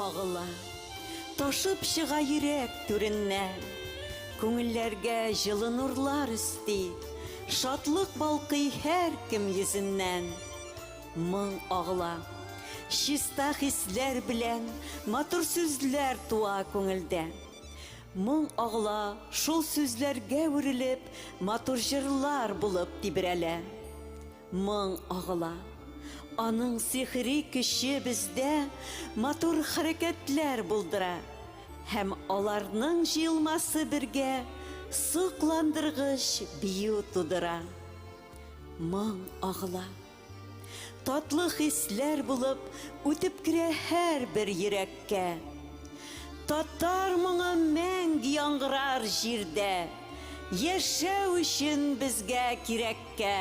агыла, ташып чыга йөрәк түреннән. Күңелләргә җылы нурлар өсти, шатлык балкый һәркем йөзеннән. Моң агыла, чиста хисләр белән матур сүзләр туа күңелдә. Моң агыла, шул сүзләргә үрелеп, матур җырлар булып тибрәлә. Моң агыла. Аның сихри көче бездә матур хәрәкәтләр булдыра һәм аларның җыелмасы бергә сокландыргыч бию тудыра. Моң агыла. Татлы хисләр булып үтеп керә һәрбер йөрәккә. Татар моңы мәңге яңгырар җирдә, Яшәү өчен безгә кирәккә.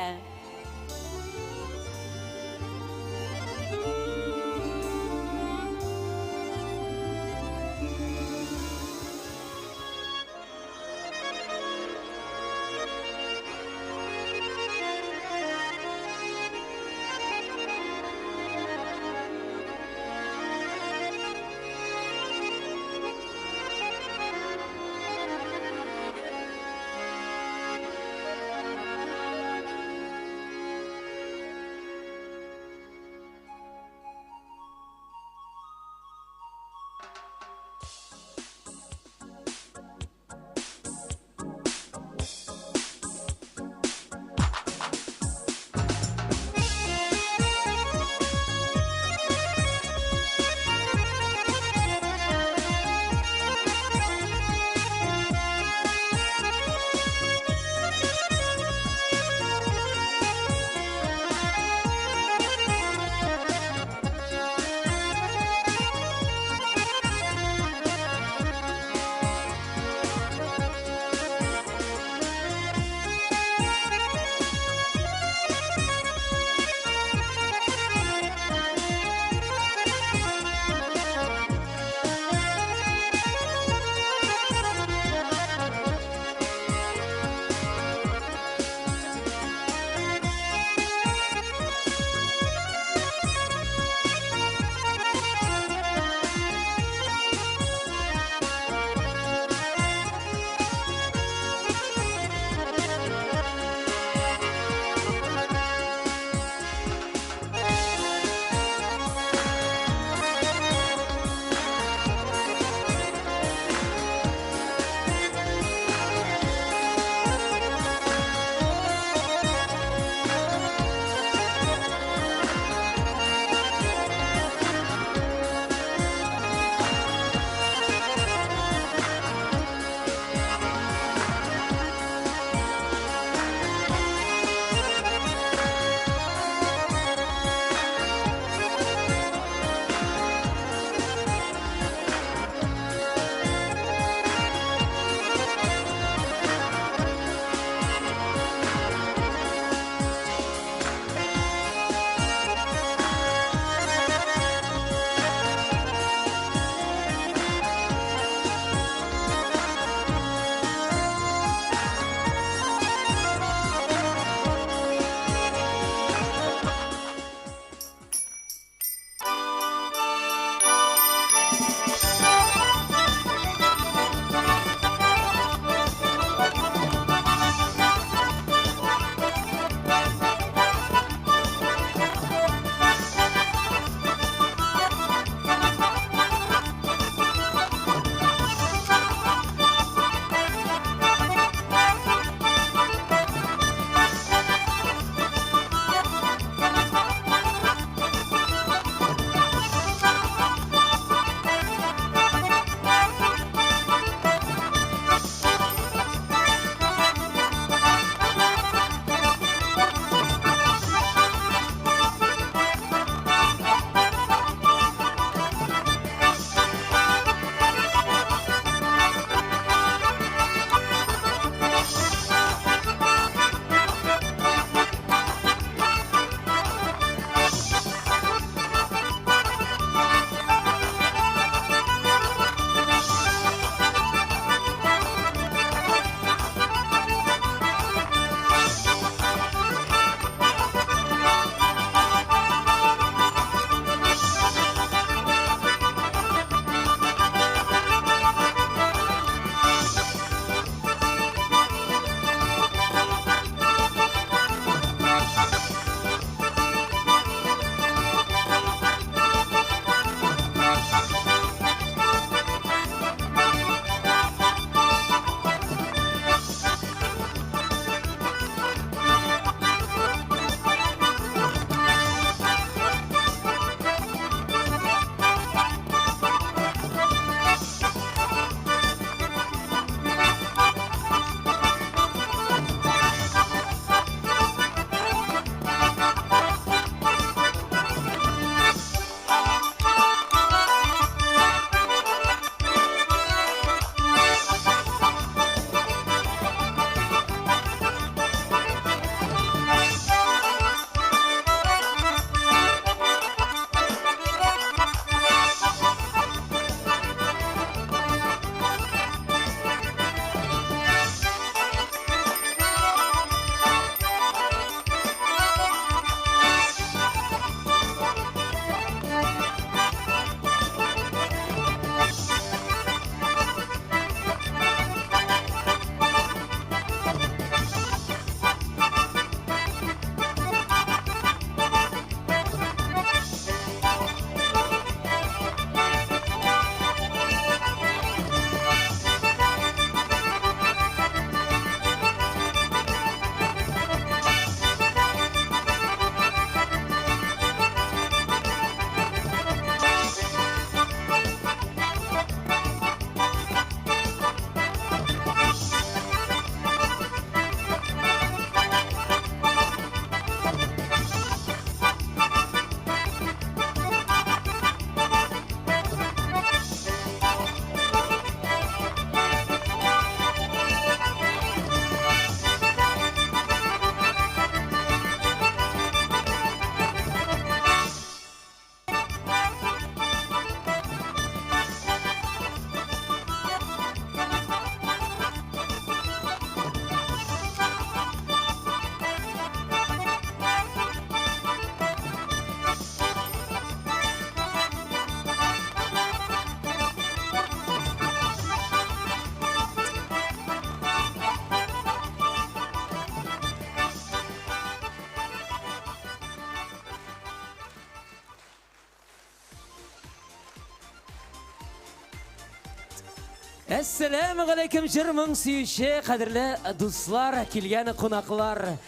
Әссәләмегаләйкем, җыр-моң сөюче кадерле дуслар, килгән кунаклар.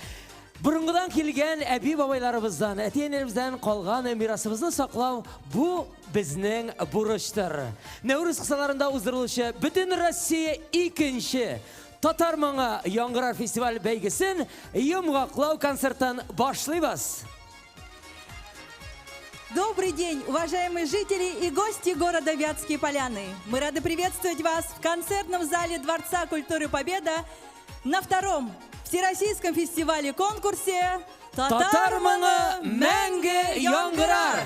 Борынгыдан килгән әби-бабайларыбыздан, әти-әниләребездән калган мирасыбызны саклау бу безнең бурычтыр. Нәүрүз кысаларында уздырылучы Бөтен Россия икенче Татар моңы яңгырар фестиваль бәйгесен йомгаклау концертын башлыйбыз. Добрый день, уважаемые жители и гости города Вятские Поляны. Мы рады приветствовать вас в концертном зале Дворца культуры Победа на втором Всероссийском фестивале-конкурсе «Татар моңы мәңге яңгырар!»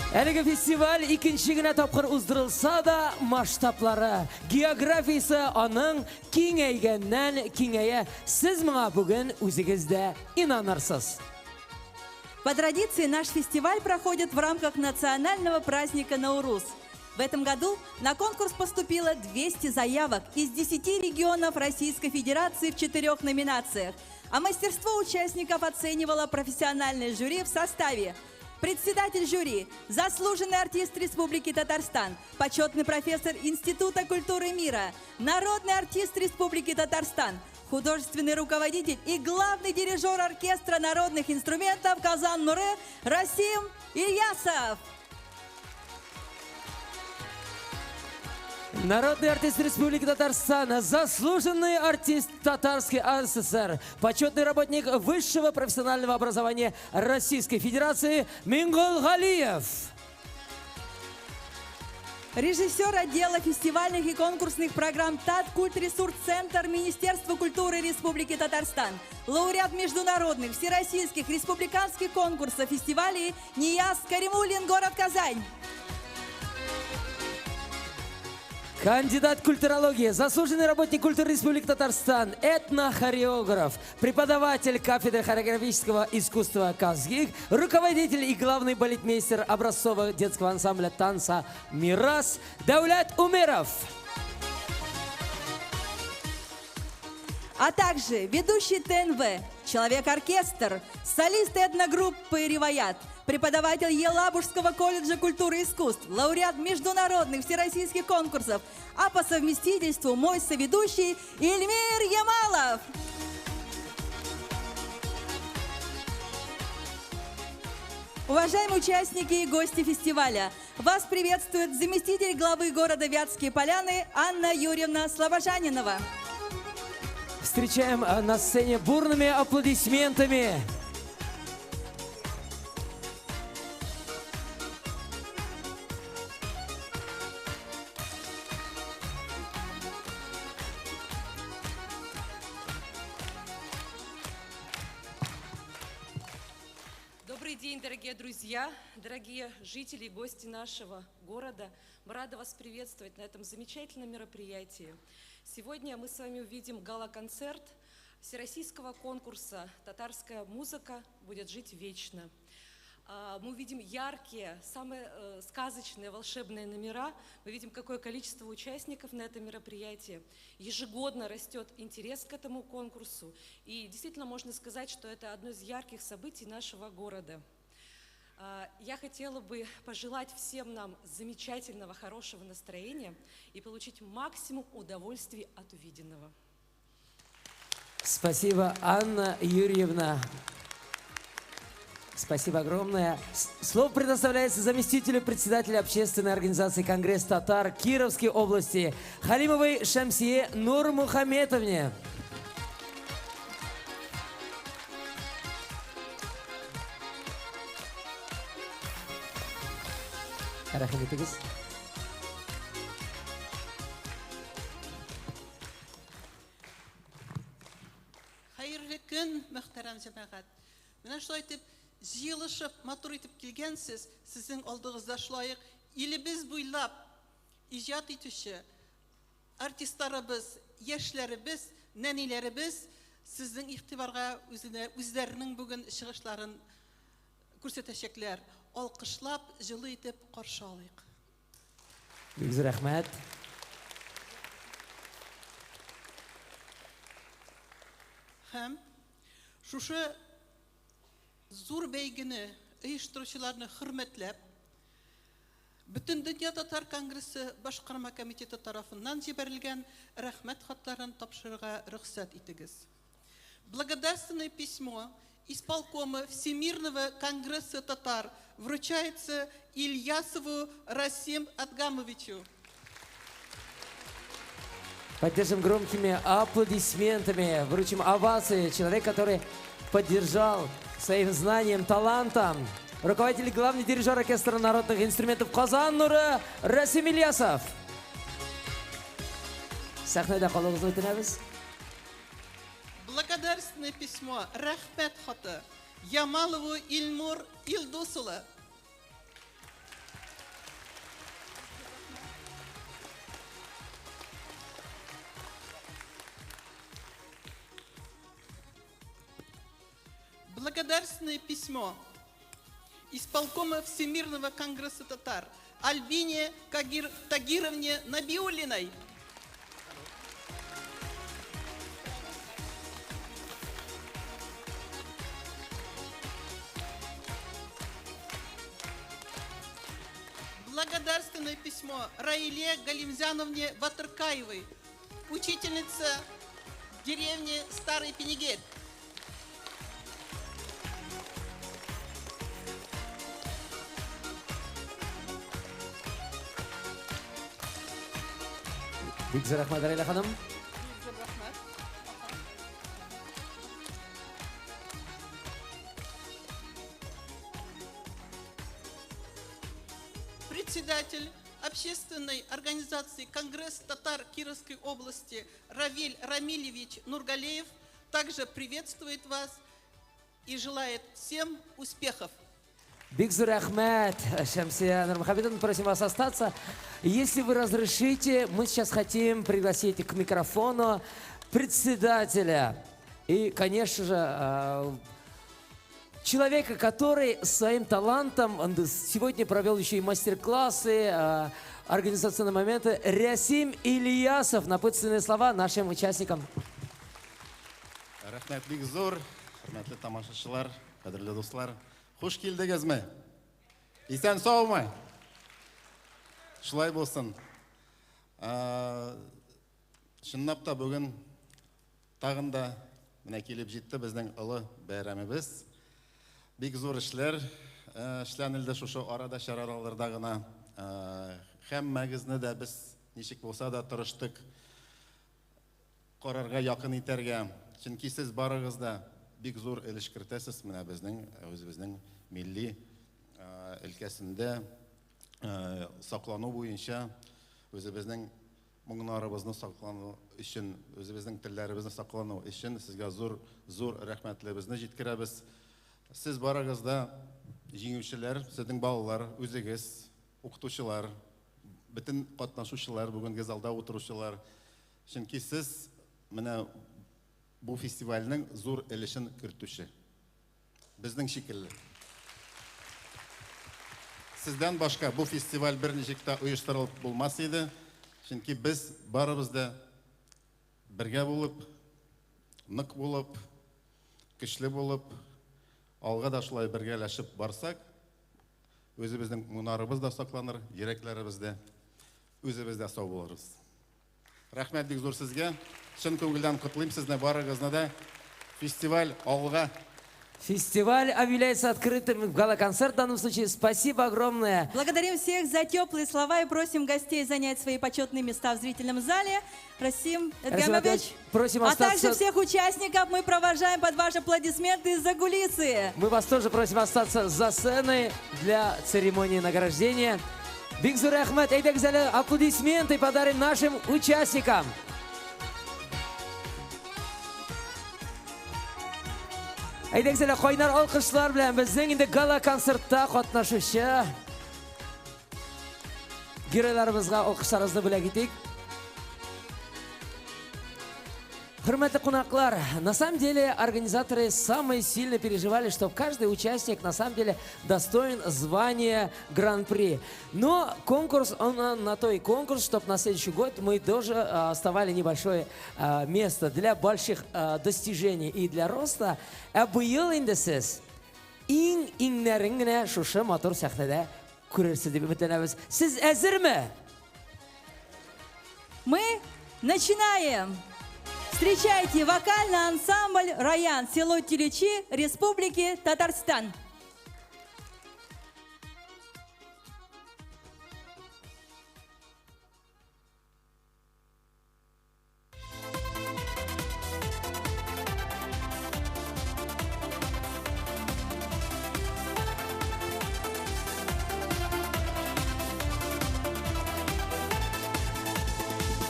Әлеге фестиваль икенче генә тапкыр уздырылса да, масштаблары, географиясе аның киңәйгәннән киңәя. Сез моңа бүген үзегез дә инанырсыз. По традиции наш фестиваль проходит в рамках национального праздника Наурус. В этом году на конкурс поступило 200 заявок из 10 регионов Российской Федерации в четырех номинациях. А мастерство участников оценивало профессиональное жюри в составе: председатель жюри, заслуженный артист Республики Татарстан, почетный профессор Института культуры мира, народный артист Республики Татарстан, художественный руководитель и главный дирижер оркестра народных инструментов Казан Нуры Расим Ильясов. Народный артист Республики Татарстан, заслуженный артист Татарской АССР, почетный работник высшего профессионального образования Российской Федерации Мингул Галиев. Режиссер отдела фестивальных и конкурсных программ Таткультресурс-центр Министерства культуры Республики Татарстан, лауреат международных, всероссийских, республиканских конкурсов, фестивалей Нияз Каримуллин, город Казань. Кандидат культурологии, заслуженный работник культуры Республики Татарстан, этнохореограф, преподаватель кафедры хореографического искусства КазГИК, руководитель и главный балетмейстер образцового детского ансамбля танца «Мирас» Даулят Умеров. А также ведущий ТНВ, человек-оркестр, солист этногруппы «Риваят», преподаватель Елабужского колледжа культуры и искусств, лауреат международных всероссийских конкурсов, а по совместительству мой соведущий Ильмир Ямалов. Уважаемые участники и гости фестиваля, вас приветствует заместитель главы города Вятские Поляны Анна Юрьевна Слобожанинова. Встречаем на сцене бурными аплодисментами. Добрый день, дорогие друзья, дорогие жители и гости нашего города. Мы рады вас приветствовать на этом замечательном мероприятии. Сегодня мы с вами увидим гала-концерт всероссийского конкурса «Татарская музыка будет жить вечно». Мы увидим яркие, самые сказочные, волшебные номера. Мы видим, какое количество участников на этом мероприятии. Ежегодно растет интерес к этому конкурсу. И действительно можно сказать, что это одно из ярких событий нашего города. Я хотела бы пожелать всем нам замечательного, хорошего настроения и получить максимум удовольствий от увиденного. Спасибо, Анна Юрьевна. Спасибо огромное. Слово предоставляется заместителю председателя общественной организации «Конгресс татар» Кировской области Халимовой Шамсие Нурмухаметовне. Рәхим итегез. Хәерле көн, мөхтәрәм җәмәгать. Менә шулай итеп җыелышып, матур итеп килгәнсез, сезнең алдыгызда шулай ук илебез буйлап иҗат итүче артистларыбыз, яшьләребез, нәниләребез сезнең игътибарга үзенә үзләренең бүген чыгышларын күрсәтәчәкләр. Алкышлап, җылы итеп каршы алыйк. Бик зур рәхмәт. Һәм шушы зур бәйгене оештыручыларны хөрмәтләп, Бөтендөнья татар конгрессы башкарма комитеты тарафыннан җибәрелгән рәхмәт хатларын тапшырырга рөхсәт итегез. Благодарственное письмо исполкома Всемирного конгресса татар вручается Ильясову Расим Адгамовичу. Поддержим громкими аплодисментами, вручим овации человек, который поддержал своим знанием, талантом. Руководитель, главный дирижер оркестра народных инструментов Казан Нуры Расим Ильясов. Сәхнәдә калуыгызны үтенәбез. Благодарственное письмо Рәхмәт хаты Ямалову Илнур Илдус улы. Благодарственное письмо исполкома Всемирного конгресса татар Альбине Кагир, Тагировне Набиуллиной. Благодарственное письмо Раиле Галимзяновне Батыркаевой, учительница деревни Старый Пенигель. Бик зур рәхмәт, Раилә ханым. Рәхмәт. Председатель общественной организации Конгресс татар Кировской области Равиль Рамилевич Нургалеев также приветствует вас и желает всем успехов. Бик зур рәхмәт, Шәмсия Нурмухаметовна, просим вас остаться. Если вы разрешите, мы сейчас хотим пригласить к микрофону председателя и, конечно же, человека, который своим талантом он сегодня провел еще и мастер-классы, организационные моменты, Рясим Ильясов. Напутственные слова нашим участникам. Рәхмәт бик зур, хөрмәтле тамашачылар, кадерле дуслар. Хуш килдегезме? Исән саумы? Шулай булсын. Чынлап та бүген тагын да менә килеп җитте безнең олы бәйрәмебез. Бик зур эшләр эшләнелде шушы арада чараларда гына. Һәммәгезне дә без ничек булса да тырыштык карарга якын итәргә. Чөнки сез барыгыз да бик зур өлеш кертәсез менә безнең үзебезнең милли өлкәсендә саклану буенча үзебезнең моңнарыбызны саклану өчен, үзебезнең телләребезне саклану өчен сезгә зур зур рәхмәтләребезне җиткерәбез. Сез барыгыз да җиңүчеләр, сезнең балалар, үзегез, укытучылар, бөтен катнашучылар, бүгенге залда утыручылар. Чөнки сез менә бу фестивальнең зур өлешен кертүче. Безнең шикелле. Сездән башка бу фестиваль берничек тә оештырылып булмас иде. Чөнки без барыбыз да бергә булып, нык булып, көчле булып, алга да шулай бергәләшеп барсак, үзебезнең моңнарыбыз да сакланыр, йөрәкләребез дә, үзебез дә сау булырбыз. Рәхмәт бик зур сезгә. Чын күңелдән котлыйм сезне барыгызны да. Фестиваль алга. Фестиваль объявляется открытым. Гала-концерт в данном случае. Спасибо огромное. Благодарим всех за теплые слова и просим гостей занять свои почетные места в зрительном зале. Расим Расим Эдгамович, Эдгамович, просим а также остаться- всех участников мы провожаем под ваши аплодисменты из-за кулисы. Мы вас тоже просим остаться за сценой для церемонии награждения. Бик зур рәхмәт, әйдәгез әле аплодисменты подарим нашим участникам. Әйдәгез әле кайнар алкышлар белән безнең инде гала-концертта катнашучы геройларыбызга алкышларыбызны бүләк итик. Хөрмәтле кунаклар, на самом деле организаторы самые сильно переживали, что каждый участник на самом деле достоин звания Гран-при. Но конкурс, он на то и конкурс, чтобы на следующий год мы тоже оставали небольшое место для больших достижений и для роста. Ә быел инде сез иң-иңнәрен генә шушы матур сәхнәдә күрерсез дип өметләнәбез. Сез әзерме? Мы начинаем! Встречайте вокальный ансамбль «Раян», село Тюлячи, Республики Татарстан.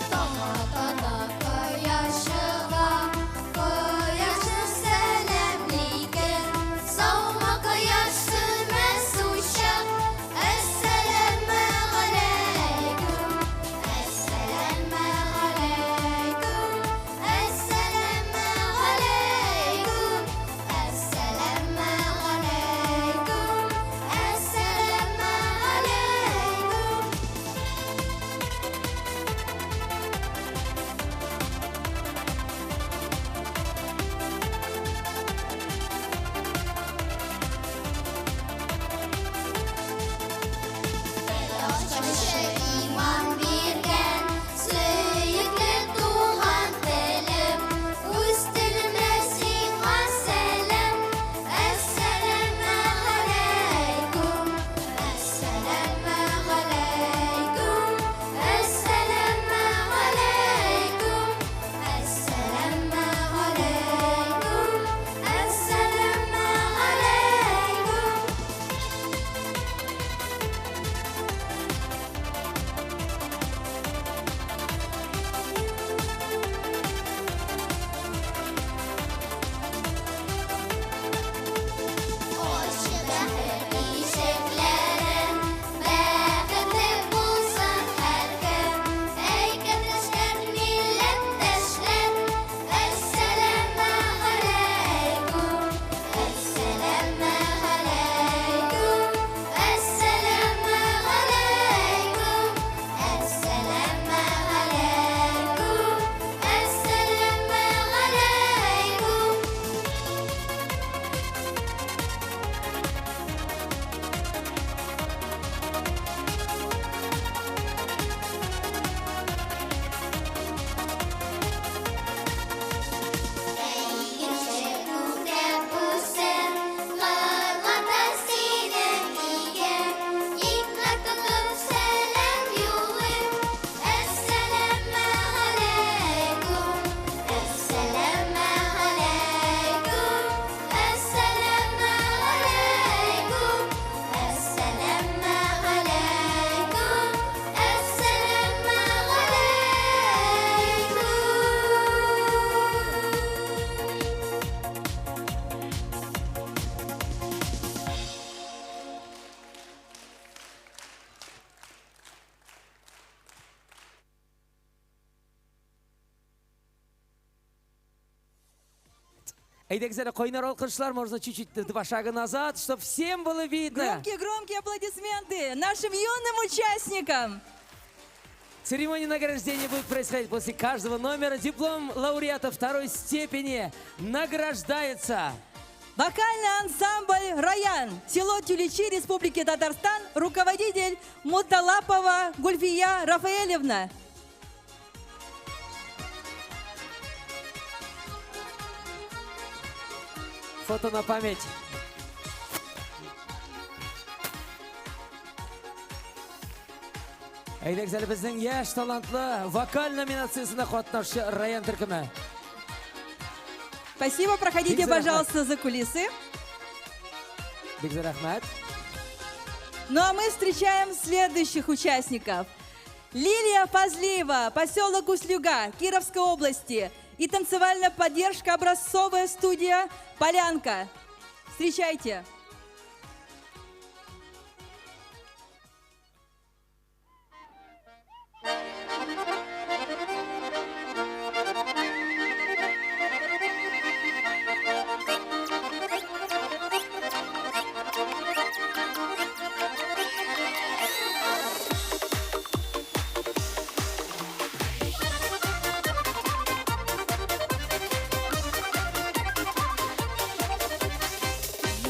Таң ата да кояш чыга, кояшны сәламликән. Саумы, кояш, сүнмәс учак, әссәламегаләйкүм. Әссәламегаләйкүм, әссәламегаләйкүм, әссәламегаләйкүм, әссәламегаләйкүм. Ачкычы иман биргән, сөекле туган телем, үз телемдә сиңа сәлам, әссәламегаләйкүм, әссәламегаләйкүм, әссәламегаләйкүм, әссәламегаләйкүм, әссәламегаләйкүм. Ачык бәхет ишекләрен, бәхетле булсын һәркем. Әй, кардәшләр, милләттәшләр, әссәламегаләйкүм, әссәламегаләйкүм, әссәламегаләйкүм, әссәламегаләйкүм, әссәламегаләйкүм. Игенче күкрәп үсен, кырларда синең иген. Икмәк тотып сәлам юллыйм, әссәламегаләйкүм, әссәламегаләйкүм, әссәламегаләйкүм, әссәламегаләйкүм, әссәламегаләйкүм. Әйдәгез әле, кайнар алкышлар, можно чуть-чуть два шага назад, чтобы всем было видно. Громкие-громкие аплодисменты нашим юным участникам! Церемония награждения будет происходить после каждого номера. Диплом лауреата второй степени награждается. Вокальный ансамбль «Раян», село Тюлячи, Республики Татарстан, руководитель Муталапова Гульфия Рафаэлевна. Фото на память. Әйдәгез әле безнең яшь талантлы вокаль номинациясендә катнашчы Раян төркеме. Спасибо, проходите, Бик зур рәхмәт. пожалуйста, за кулисы. Бик зур рәхмәт. Ну а мы встречаем следующих участников. Лилия Фазлиева, поселок Услюга, Кировской области. И танцевальная поддержка образцовая студия «Полянка». Встречайте.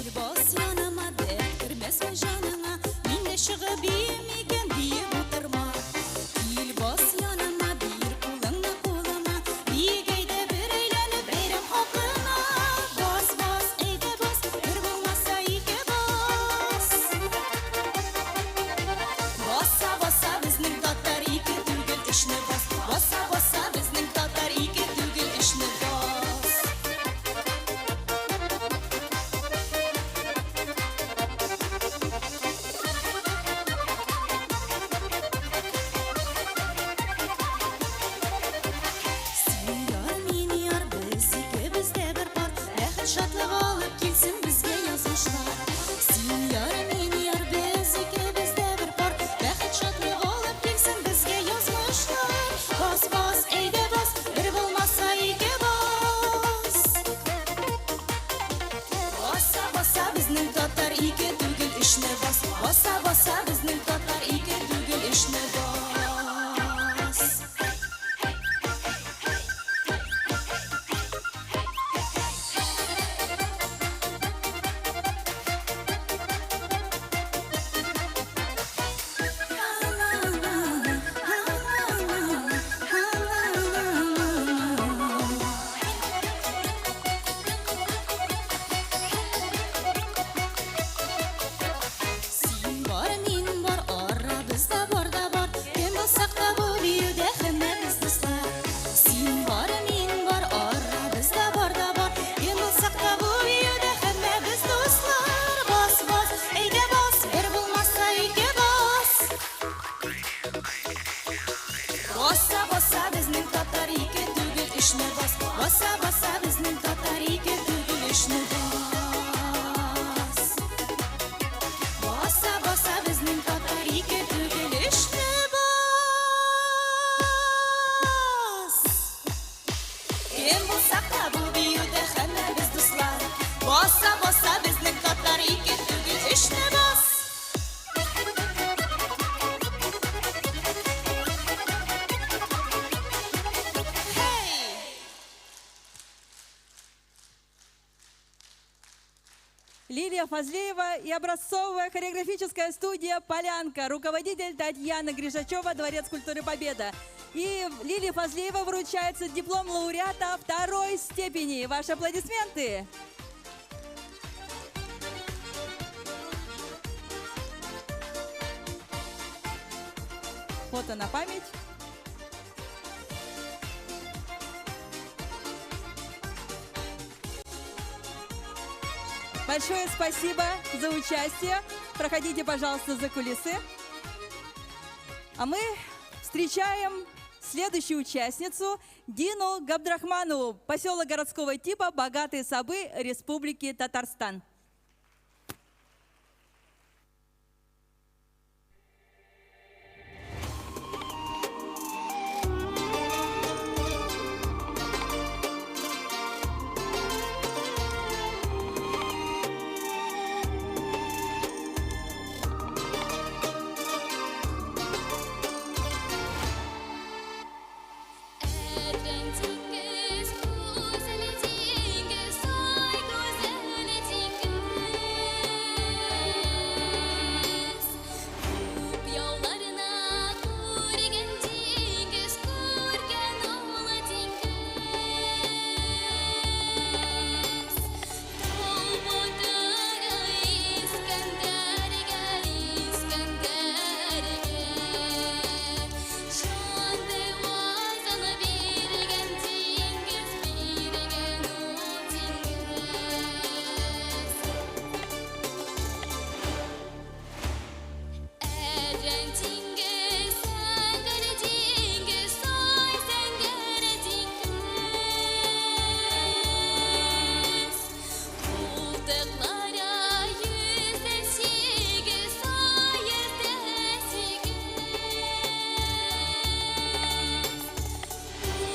Ил өчне бас. Баса, баса безнең татар, ике түгел, өчне бас. Баса, баса безнең татар, ике түгел, өчне бас. Кем булсак та бу биюдә һәммәбез дуслар. Баса, баса безнең татар, ике түгел, өчне бас. Hey! Лилия Фазлеева и образцовая хореографическая студия «Полянка». Руководитель Татьяна Гришачева, Дворец культуры «Победа». И Лилии Фазлеева вручается диплом лауреата второй степени. Ваши аплодисменты. Фото на память. Большое спасибо за участие. Проходите, пожалуйста, за кулисы. А мы встречаем следующую участницу Дину Габдрахманову, поселок городского типа Богатые Сабы Республики Татарстан. Әдрән диңгез, гүзәл диңгез, ай гүзәл диңгез. Күп яуларына күргән диңгез, күргән ул диңгез. Тау батыры Искәндәргә, Искәндәргә. Җан дивазын биргән диңгез, биргән ул диңгез. Әдрән диңгез, зәңгәр диңгез, ай зәңгәр диңгез. Култыклары 108, ай 108.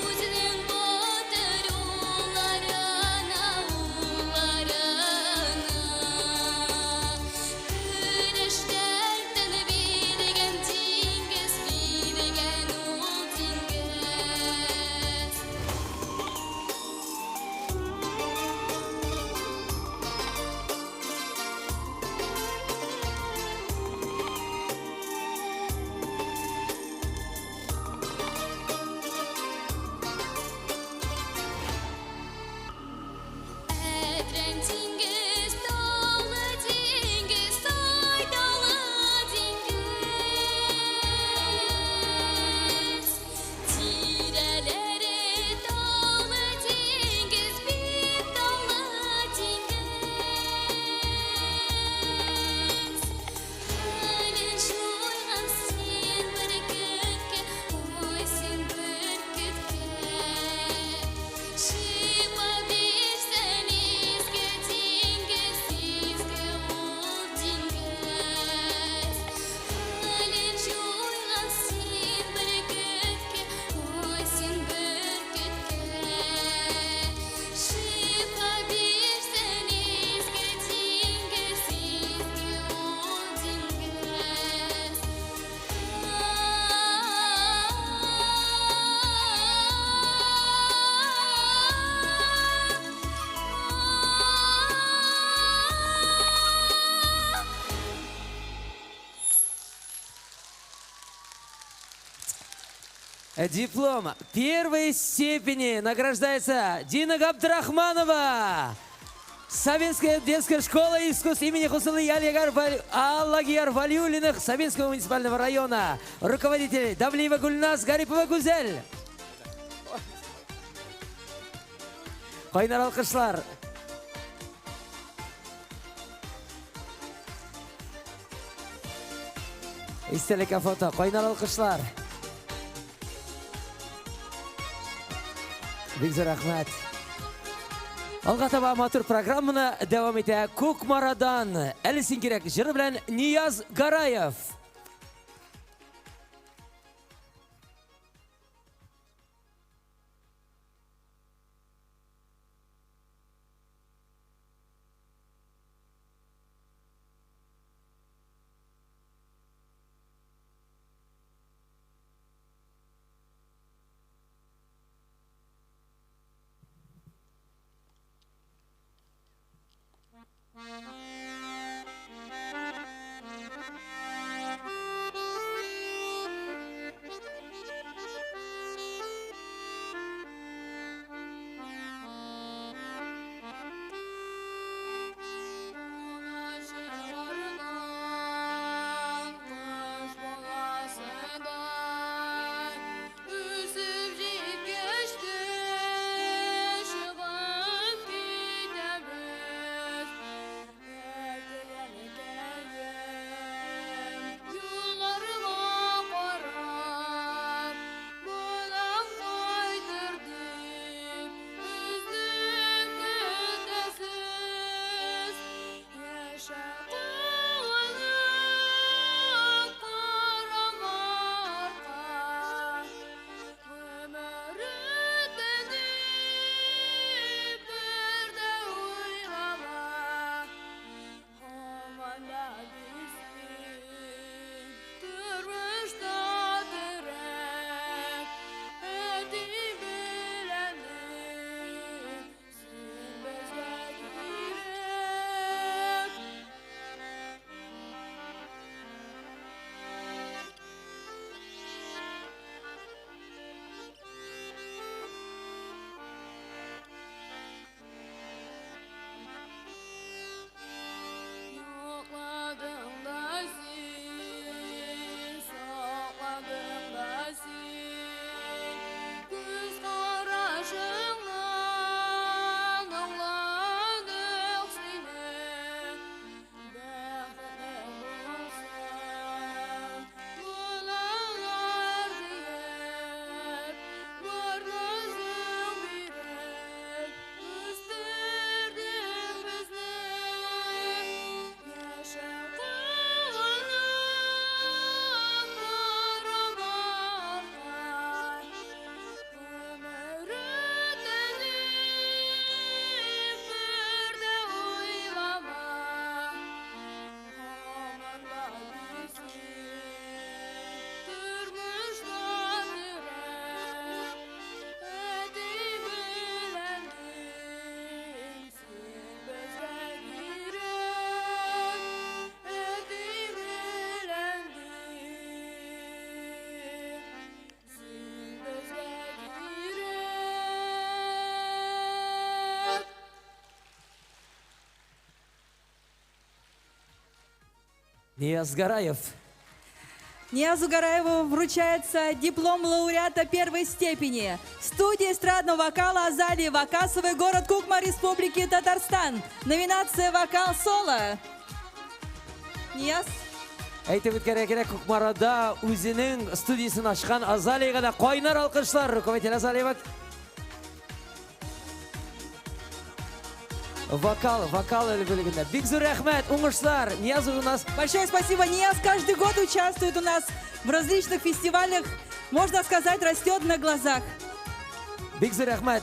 Үзенең батыр улларына, улларына көрәш дәртен биргән диңгез, биргән ул диңгез. Әдрән диңгез, таулы диңгез, ай таулы диңгез. Тирәләре таулы диңгез, бик таулы диңгез. Хәлен җуйган син бөркеткә, ой, син бөркеткә. Шифа бирсен изге диңгез, изге ул диңгез. Хәлен җуйган син бөркеткә, ой, син бөркеткә. Шифа бирсен изге диңгез, изге ул диңгез. Диплом первой степени награждается Дина Габдрахманова. Сабинская детская школа искусств имени Хусаны Аллагияр Валиуллиных Сабинского муниципального района. Руководитель Давлиева Гульназ, Гарипова Гузель. Кайнар алкышлар. Истәлеккә фото. Кайнар алкышлар. Бик зур рәхмәт. Алга таба матур программаны дәвам итә Кукмарадан Әле син кирәк җыры белән Нияз Гараев. Нияз Гараев. Ниязу Гараеву вручается диплом лауреата первой степени. Студия эстрадного вокала Азалии Вакасовой, город Кукма, Республики Татарстан. Номинация «Вокал соло». Нияз. Әйтеп үткәргә кирәк, Кукмарада үзенең студиясен ачкан Азалиягә дә кайнар алкышлар. Руководитель Азалия. Вокал, вокал бүлегендә. Бик зур рәхмәт, уңышлар. Нияз у нас. Большое спасибо. Нияз каждый год участвует у нас в различных фестивалях. Можно сказать, растет на глазах. Бик зур рәхмәт.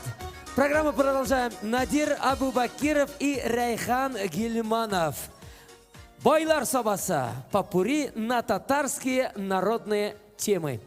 Программу продолжаем. Надир Абубакиров и Райхан Гильманов. Байлар Сабасы. Попурри на татарские народные темы.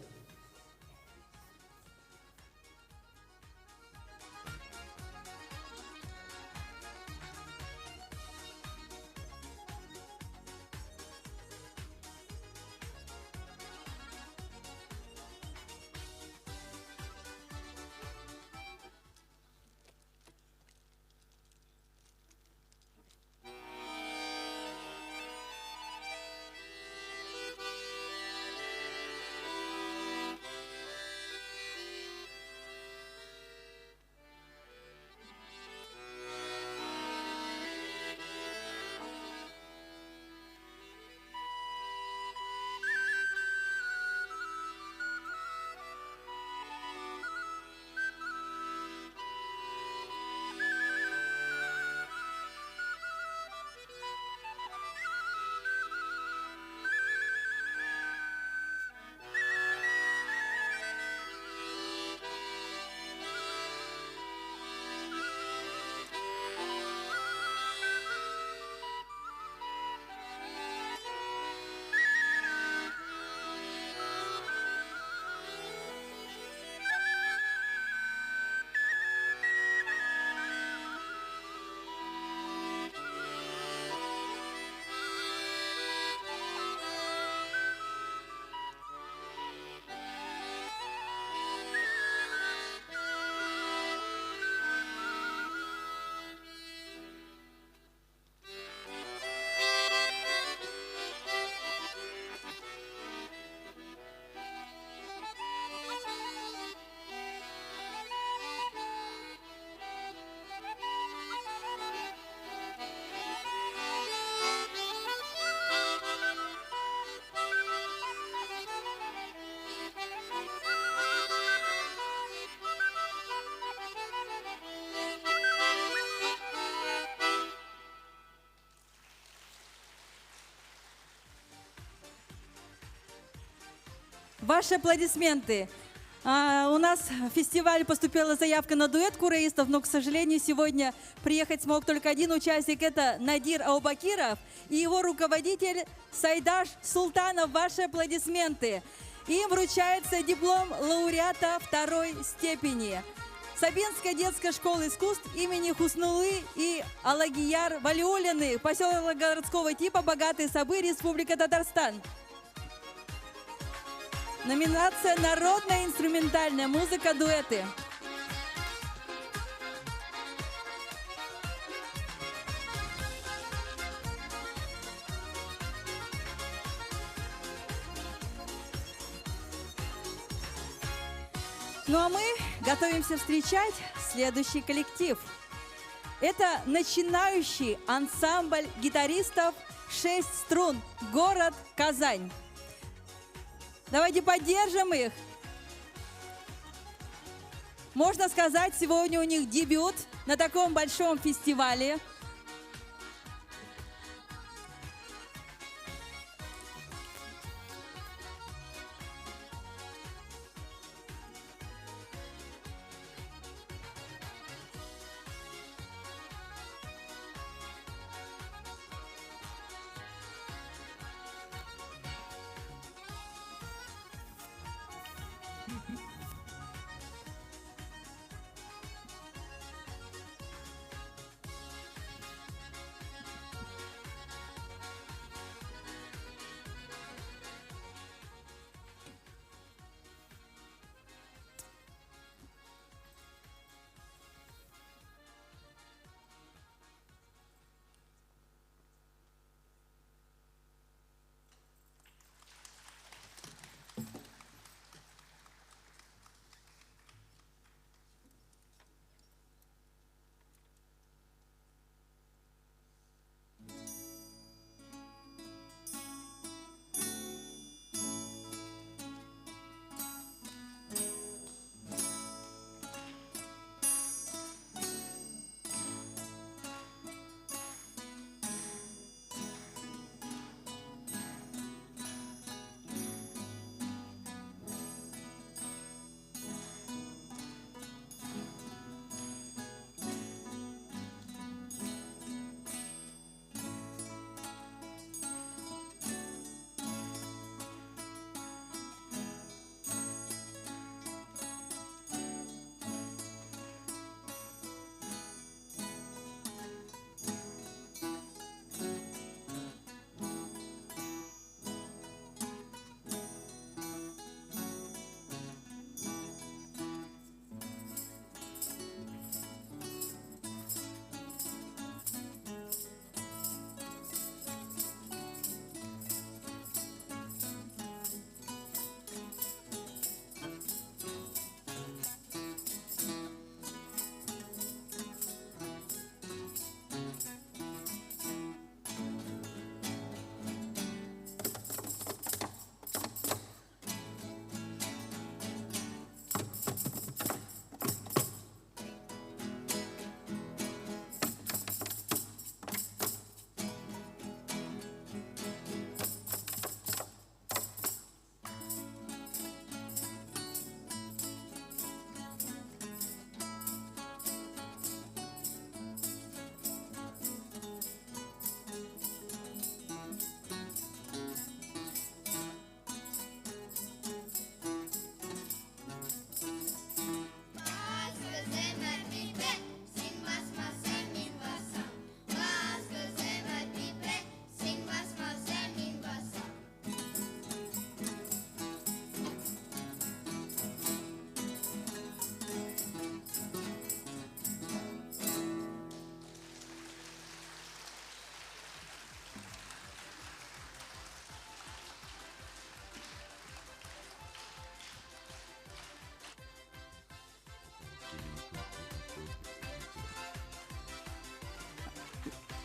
Ваши аплодисменты. У нас в фестиваль поступила заявка на дуэт кураистов, но, к сожалению, сегодня приехать смог только один участник. Это Надир Аубакиров и его руководитель Сайдаш Султанов. Ваши аплодисменты. Им вручается диплом лауреата второй степени. Сабинская детская школа искусств имени Хуснулы и Алагияр Валиуллины, поселок городского типа Богатые Сабы, Республика Татарстан. Номинация «Народная инструментальная музыка. Дуэты». Ну а мы готовимся встречать следующий коллектив. Это начинающий ансамбль гитаристов «Шесть струн», город Казань. Давайте поддержим их. Можно сказать, сегодня у них дебют на таком большом фестивале.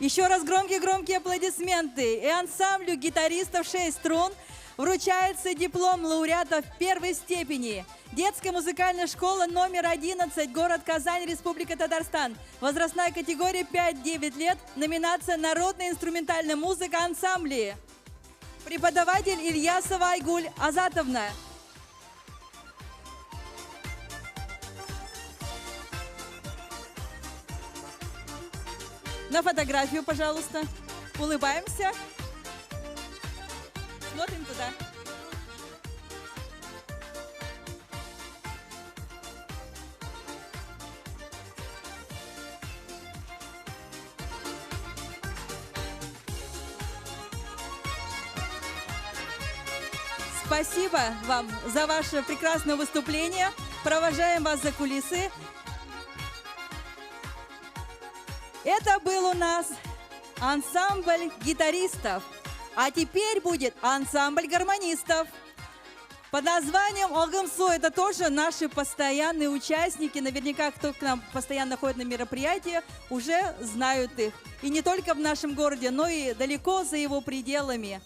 Еще раз громкие-громкие аплодисменты. И ансамблю гитаристов «Шесть струн» вручается диплом лауреатов первой степени. Детская музыкальная школа номер 11, город Казань, Республика Татарстан. Возрастная категория 5-9 лет, номинация «Народная инструментальная музыка ансамбли». Преподаватель Ильясова Айгуль Азатовна. На фотографию, пожалуйста. Улыбаемся. Смотрим туда. Спасибо вам за ваше прекрасное выступление. Провожаем вас за кулисы. Это был у нас ансамбль гитаристов. А теперь будет ансамбль гармонистов. Под названием Огымсу. Это тоже наши постоянные участники. Наверняка, кто к нам постоянно ходит на мероприятия, уже знают их. И не только в нашем городе, но и далеко за его пределами.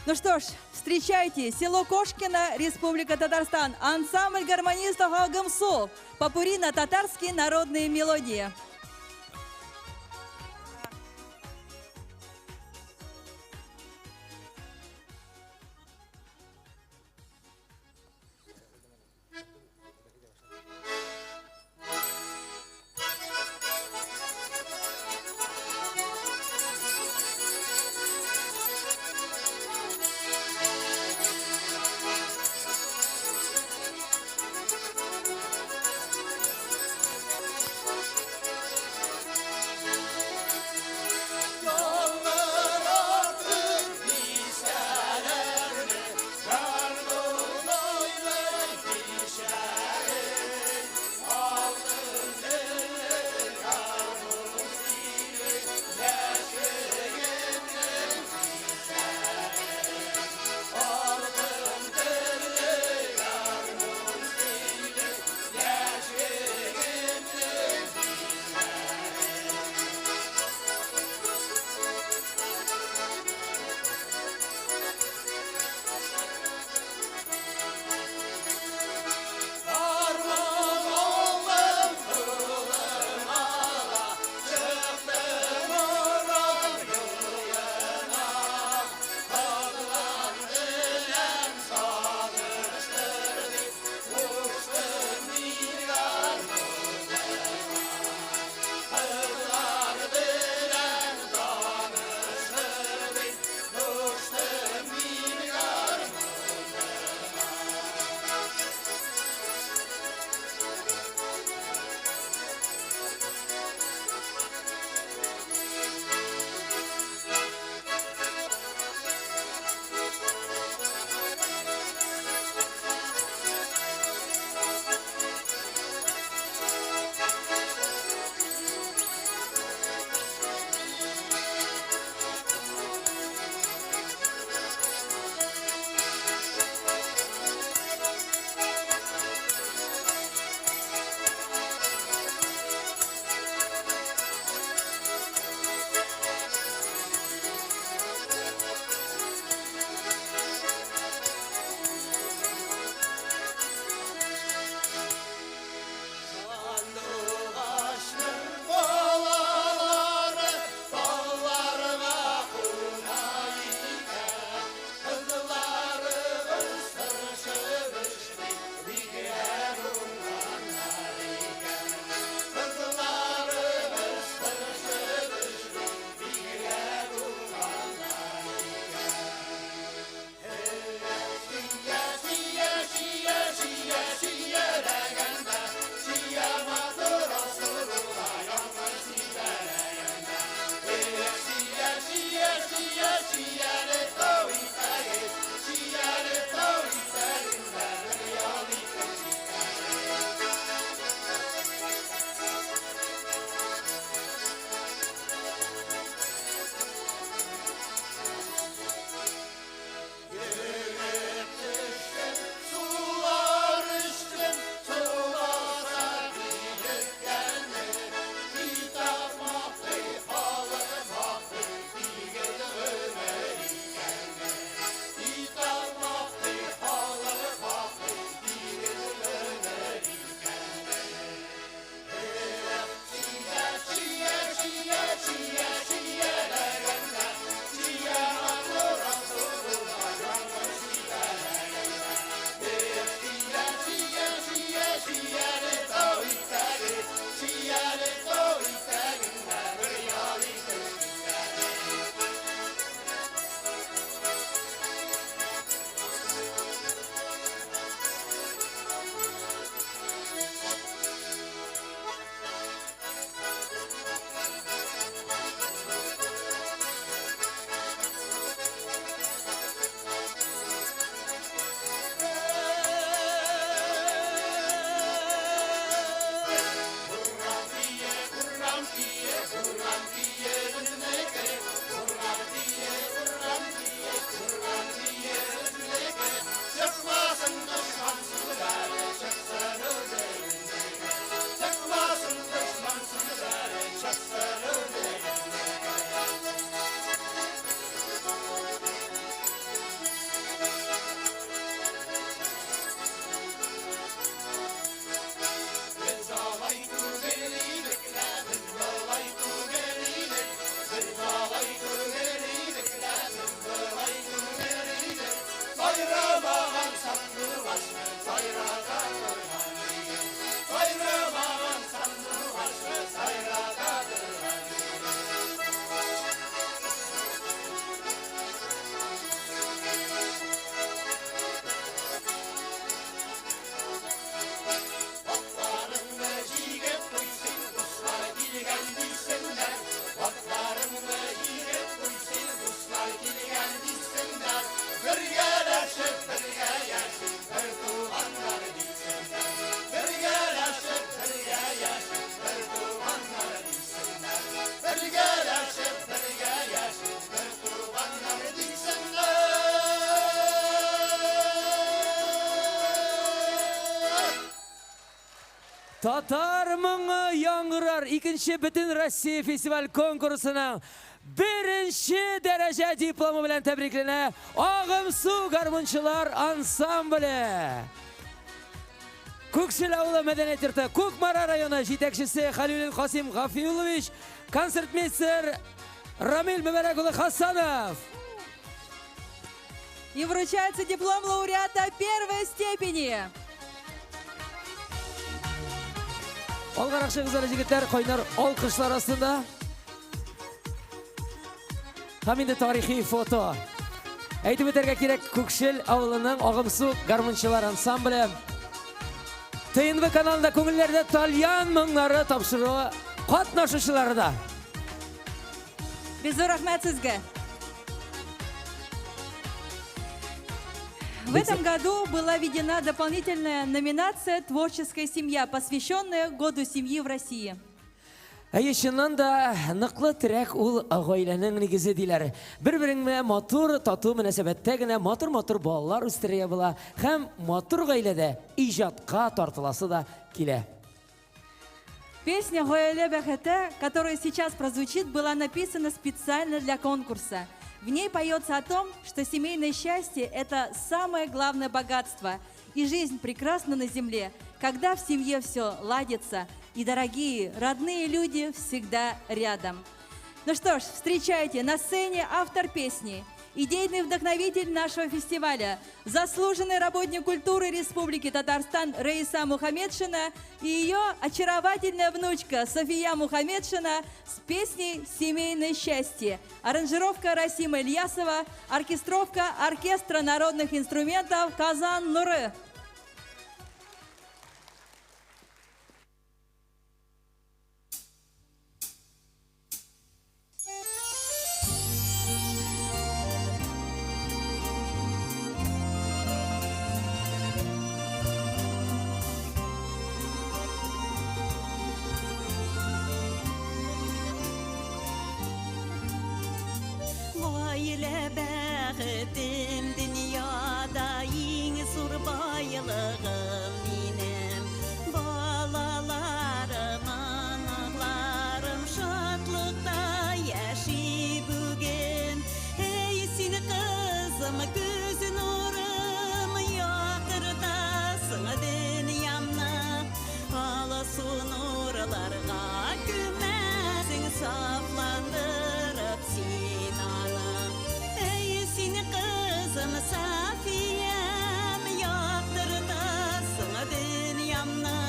Ну что ж, встречайте, село Кошкино, Республика Татарстан, ансамбль гармонистов Агымсу, попурри на татарские народные мелодии. Татар моңы яңгырар икенче бөтен Россия фестиваль конкурсының беренче дәрәҗә дипломы белән тәбрикләнә Агымсу гармунчылар ансамбле. Күкшел авылы мәдәният йорты Кукмара районы җитәкчесе Халилин Касим Гафиуллович, концертмейстер Рамил Мөбәрәк улы Хасанов. И вручается диплом лауреата первой степени. Алгарак чыгыгыз әле, егетләр, кайнар алкышлар астында. Һәм инде тарихи фото. Әйтеп үтәргә кирәк, Күкшел авылының Агымсу гармунчылар ансамбле ТНВ каналында күңелләрдә тальян моңнары тапшыруы катнашучылары да. Бик зур рәхмәт сезгә. В этом году была введена дополнительная номинация «Творческая семья», посвященная Году семьи в России. Әйе, чыннан да ныклы терәк ул гаиләнең нигезе диләр. Бер-берең белән матур, тату мөнәсәбәттә генә матур-матур балалар үстерергә була һәм матур гаиләдә иҗатка тартыласы да килә. Песня «Гаилә бәхете», которая сейчас прозвучит, была написана специально для конкурса. В ней поется о том, что семейное счастье – это самое главное богатство. И жизнь прекрасна на земле, когда в семье все ладится, и дорогие, родные люди всегда рядом. Ну что ж, встречайте на сцене автор песни, идейный вдохновитель нашего фестиваля, заслуженный работник культуры Республики Татарстан Раиса Мухаметшина и ее очаровательная внучка София Мухаметшина с песней «Семейное счастье». Аранжировка Расима Ильясова, оркестровка Оркестра народных инструментов «Казан Нуры». Гаилә бәхетем дөньяда иң зур байлыгым минем. Балаларым, оныкларым шатлыкта яши бүген. Эй, син, кызым, күз нурым, яктыртасың дөньямны. Алсу нурларга күмәсең, сафландырып син аны. Эй, син, кызым, Сафиям, яктыртасың дөньямны.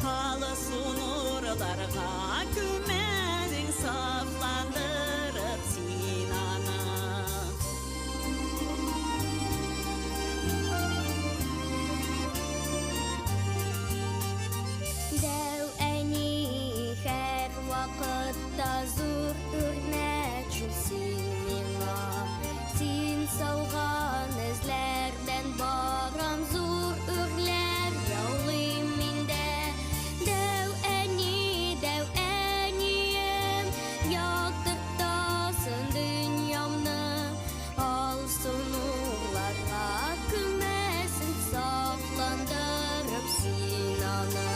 Алсу нурларга күмәсең, сафландырып син аны. Дәү әни һәрвакытта зур үрнәк шул син миңа. Син салган эзләрдән барам зур үрләр яулыйм мин дә. Дәү әни, дәү әнием, яктыртасың дөньямны. Алсу нурларга күмәсең, сафландырып син аны.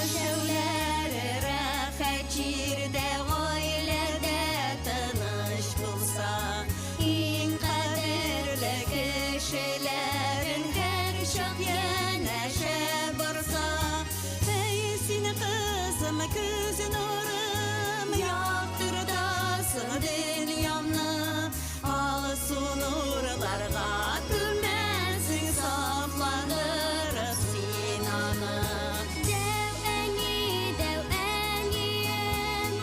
Яшәүләре рәхәт җирдә, гаиләдә тыныч булса, иң кадерле кешеләрең һәрчак янәшә барса. Әй, син, кызым, күз нурым, яктыртасың дөньямны. Алсу нурларга күмәсең, сафландырып син аны. Дәү әни, дәү әнием,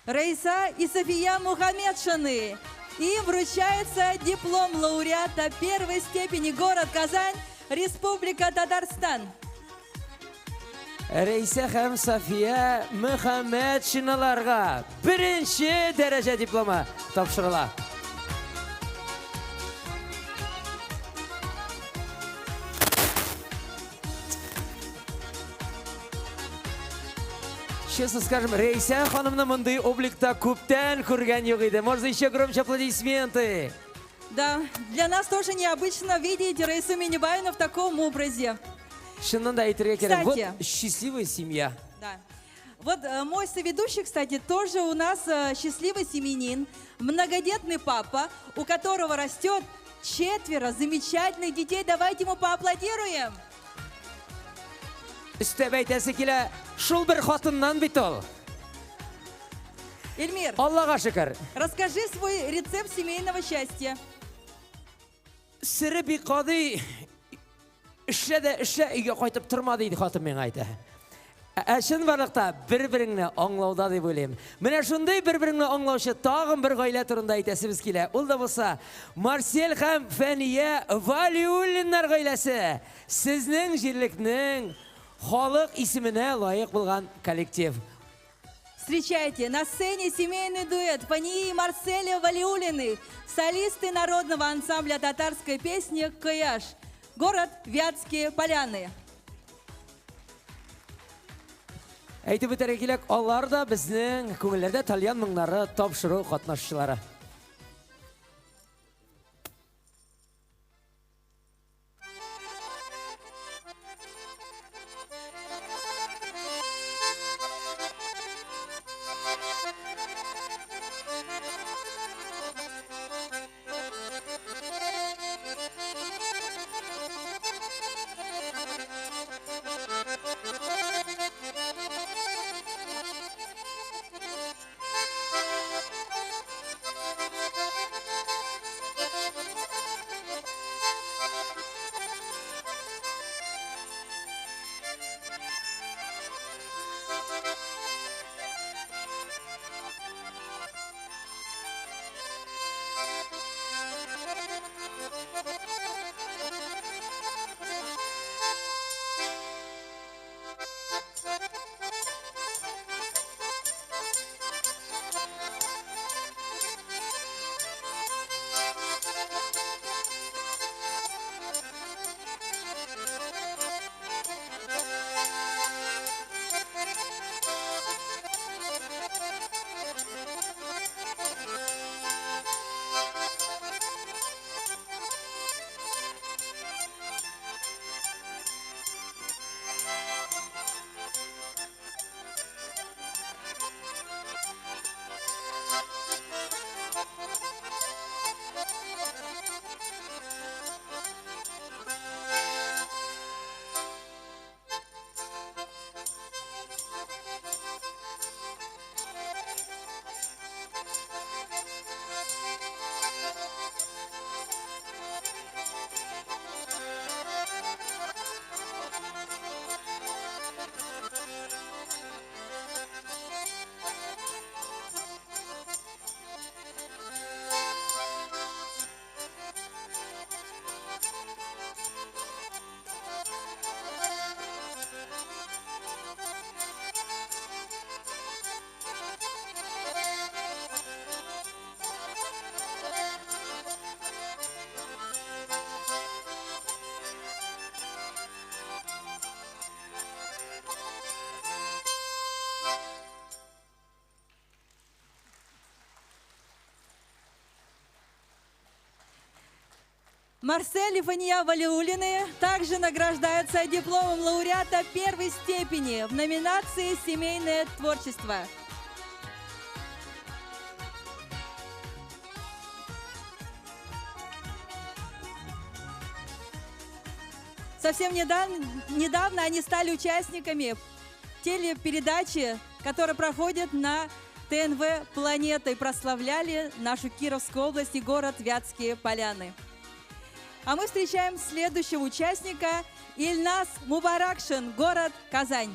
Раиса и София Мухаметшины. Им вручается диплом лауреата первой степени, город Казань, Республика Татарстан. Рәйсә һәм София Мөхәммәтшиналарга беренче дәрәҗә дипломы тапшырыла. Честно скажем, Рәйсә ханымны мондый обликта күптән күргән юк иде. Можно еще громче аплодисменты. Да, для нас тоже необычно видеть Раису Минибаевну в таком образе. Чыннан да әйтергә кирәк, вот Кстати. Счастливая семья. Да. Вот мой соведущий, кстати, тоже у нас счастливый семьянин, многодетный папа, у которого растет четверо замечательных детей. Давайте ему поаплодируем. Өстәп әйтәсе килә, шул бер хатыннан бит ул. Эльмир. Аллага шөкер. Расскажи свой рецепт семейного счастья. Сере бик гади. Эшлә дә эшлә, өйгә кайтып торма диде хатын миңа әйтә. Ә чынбарлыкта бер-береңне аңлауда дип уйлыйм. Менә шундый бер-береңне аңлаучы тагын бер гаилә турында әйтәсебез килә. Ул да булса Марсель һәм Фәния Валиуллиннар гаиләсе. Сезнең җирлекнең халык исеменә лаек булган коллектив. Встречайте, на сцене семейный дуэт Фании и Марселя Валиуллины, солисты народного ансамбля татарской песни «Каяш», город Вятские Поляны. Әйтеп үтәргә кирәк, алар да безнең күңелләрдә тальян моңнары тапшыру катнашчылары. Марсель и Фания Валиуллины также награждаются дипломом лауреата первой степени в номинации «Семейное творчество». Совсем недавно они стали участниками телепередачи, которая проходит на ТНВ «Планета», и прославляли нашу Кировскую область и город Вятские Поляны. А мы встречаем следующего участника Ильназ Мубаракшин, город Казань.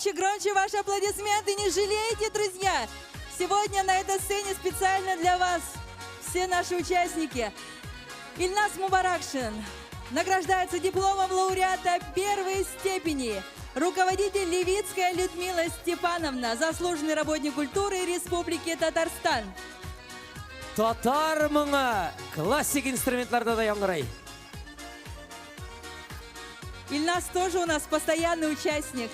Громче, громче ваши аплодисменты, не жалейте, друзья! Сегодня на этой сцене специально для вас все наши участники. Ильнас Мубаракшин награждается дипломом лауреата первой степени. Руководитель Левицкая Людмила Степановна, заслуженный работник культуры Республики Татарстан. Татар моңы классик инструментларда да яңгырый. Ильнас тоже у нас постоянный участник.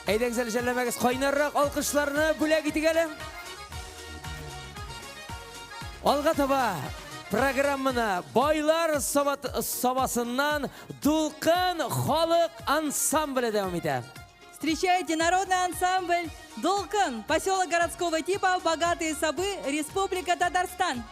Әйдәгез әле жәлләмәгез, кайнаррак алкышларны бүләк итик әле. Алга таба программаны Байлар Сабасыннан Дулкын халык ансамбле дәвам итә. Встречайте народный ансамбль «Дулкын», поселок городского типа «Богатые Сабы», Республика Татарстан.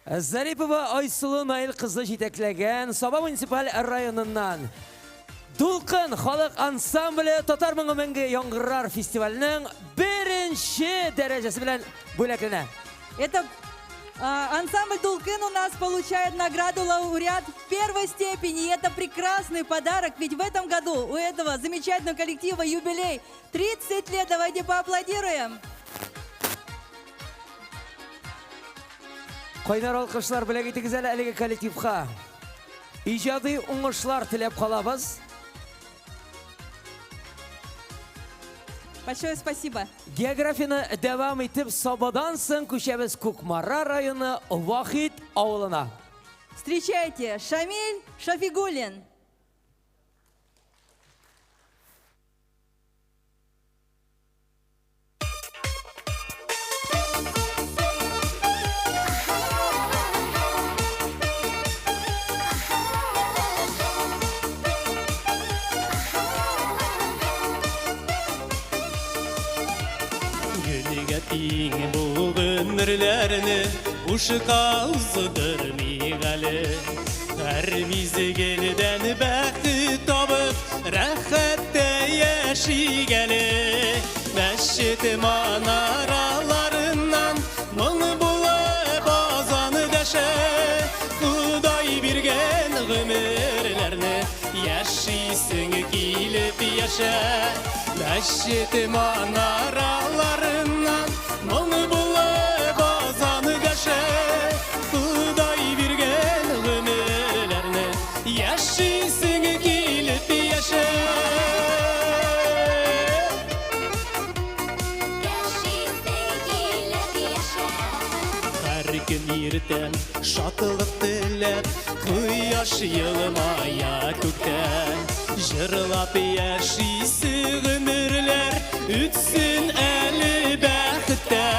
Зарипова Айсылу Наил кызы җитәкләгән Саба муниципаль районыннан Дулкын халык ансамбле Татар моңы мәңге яңгырар фестиваленең беренче дәрәҗәсе белән бүләкләнә. Это ансамбль «Дулкын» у нас получает награду лауреат первой степени. И это прекрасный подарок, ведь в этом году у этого замечательного коллектива юбилей 30 лет. Давайте поаплодируем. Кайнар алкышлар бүләк итегез әле әлеге коллективка. Иҗади уңышлар теләп калабыз. Большое спасибо. Географияне дәвам итеп, Сабадан соң күчәбез Кукмара районы Вахит авылына. Встречайте, Шамиль Шафигуллин. Гөлгә тиң бу гомерләрне бушка уздырмыйк әле. Һәр мизгелдән бәхет табып, рәхәттә яшик әле. Мәчет манараларыннан моң булып азан дәшә. Ходай биргән гомерләрне яшисең килеп яшә. Мәчет манараларыннан моң булып азан дәшә. Ходай биргән гомерләрне яшисең килеп яшә. Һәр көн иртән шатлык теләп, кояш елмая күктә. Җырлап яшисе гомерләр үтсен әле бәхеттә.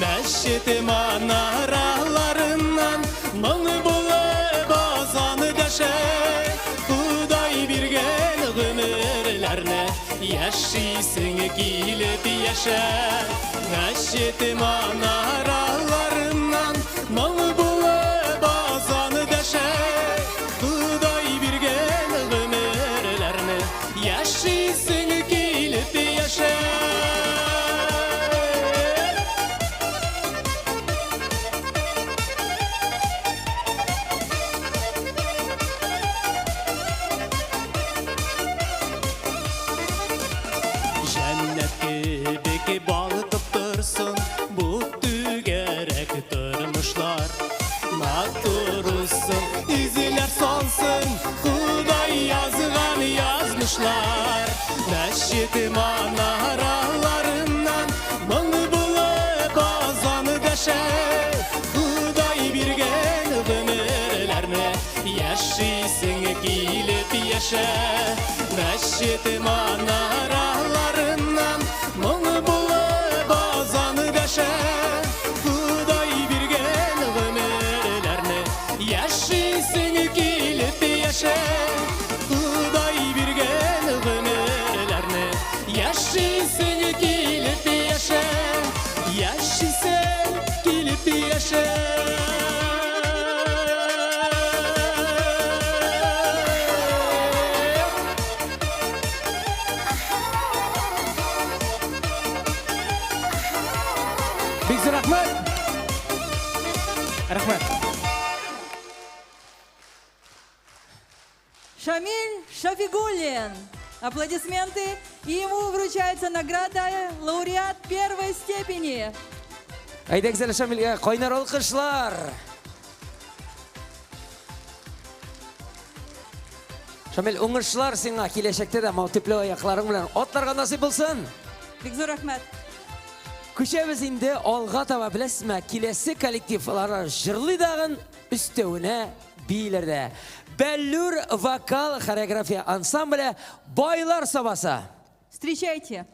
Мәчет манараларыннан моң булып азан дәшә. Ходай биргән гомерләрне яшисең килеп яшә. Мәчет манараларыннан моң булып азан дәшә. Ходай биргән гомерләрне яшисең килеп яшә. Җәннәт кебек балкып торсын бу түгәрәк тормышлар. Матур узсын, изеләр салсын, Ходай язган язмышлар. Мәчет манараларыннан моң булып азан дәшә. Ходай биргән гомерләрне яшисең килеп яшә. Мәчет манараларыннан моң булып азан дәшә. Ходай биргән гомерләрне яшисең килеп яшә. Ходай биргән гомерләрне яшисең килеп яшә. Яшисең килеп яшә. Бик зур рәхмәт. Рәхмәт. Шамиль Шафигуллин. Аплодисменты. И ему вручается награда лауреат первой степени. Әйдәгез әле Шамилгә кайнар алкышлар. Шамил, уңышлар сиңа киләчәктә дә төпле аякларың белән атларга насыйп булсын. Бик зур рәхмәт. Күчәбез инде алга таба, беләсезме, киләсе коллективлар җырлый дагын, өстәвенә бииләр дә. Бәллүр вокал хореография ансамбле Байлар Сабасы. Встречайте.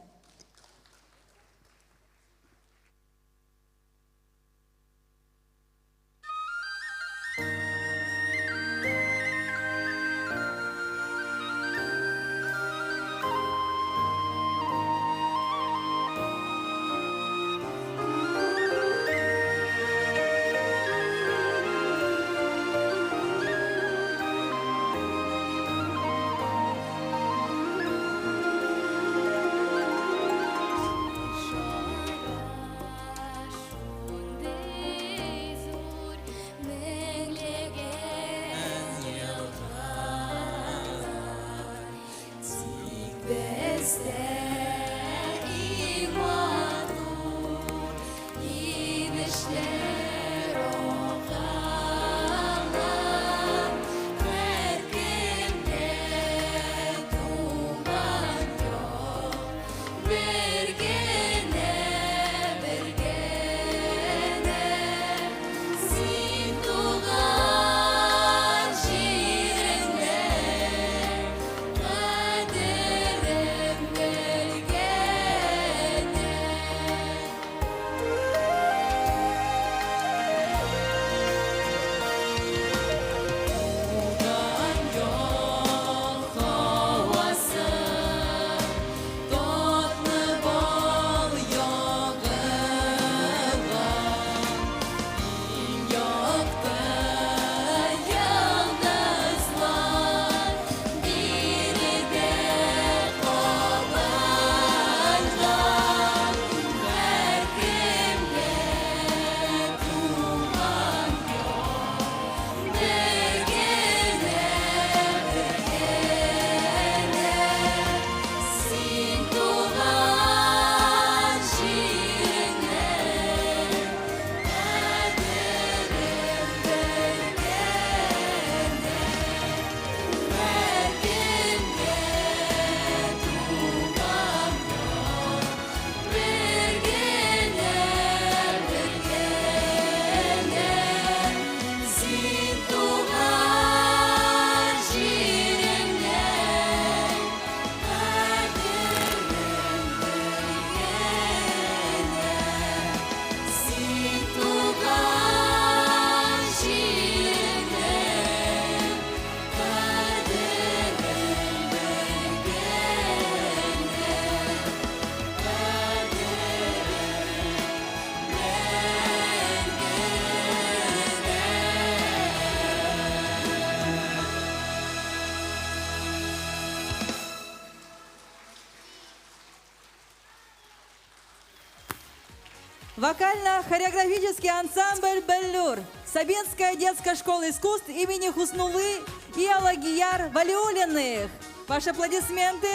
Вокально-хореографический ансамбль «Беллюр», Сабинская детская школа искусств имени Хуснулы и Алагияр Валиуллиных. Ваши аплодисменты.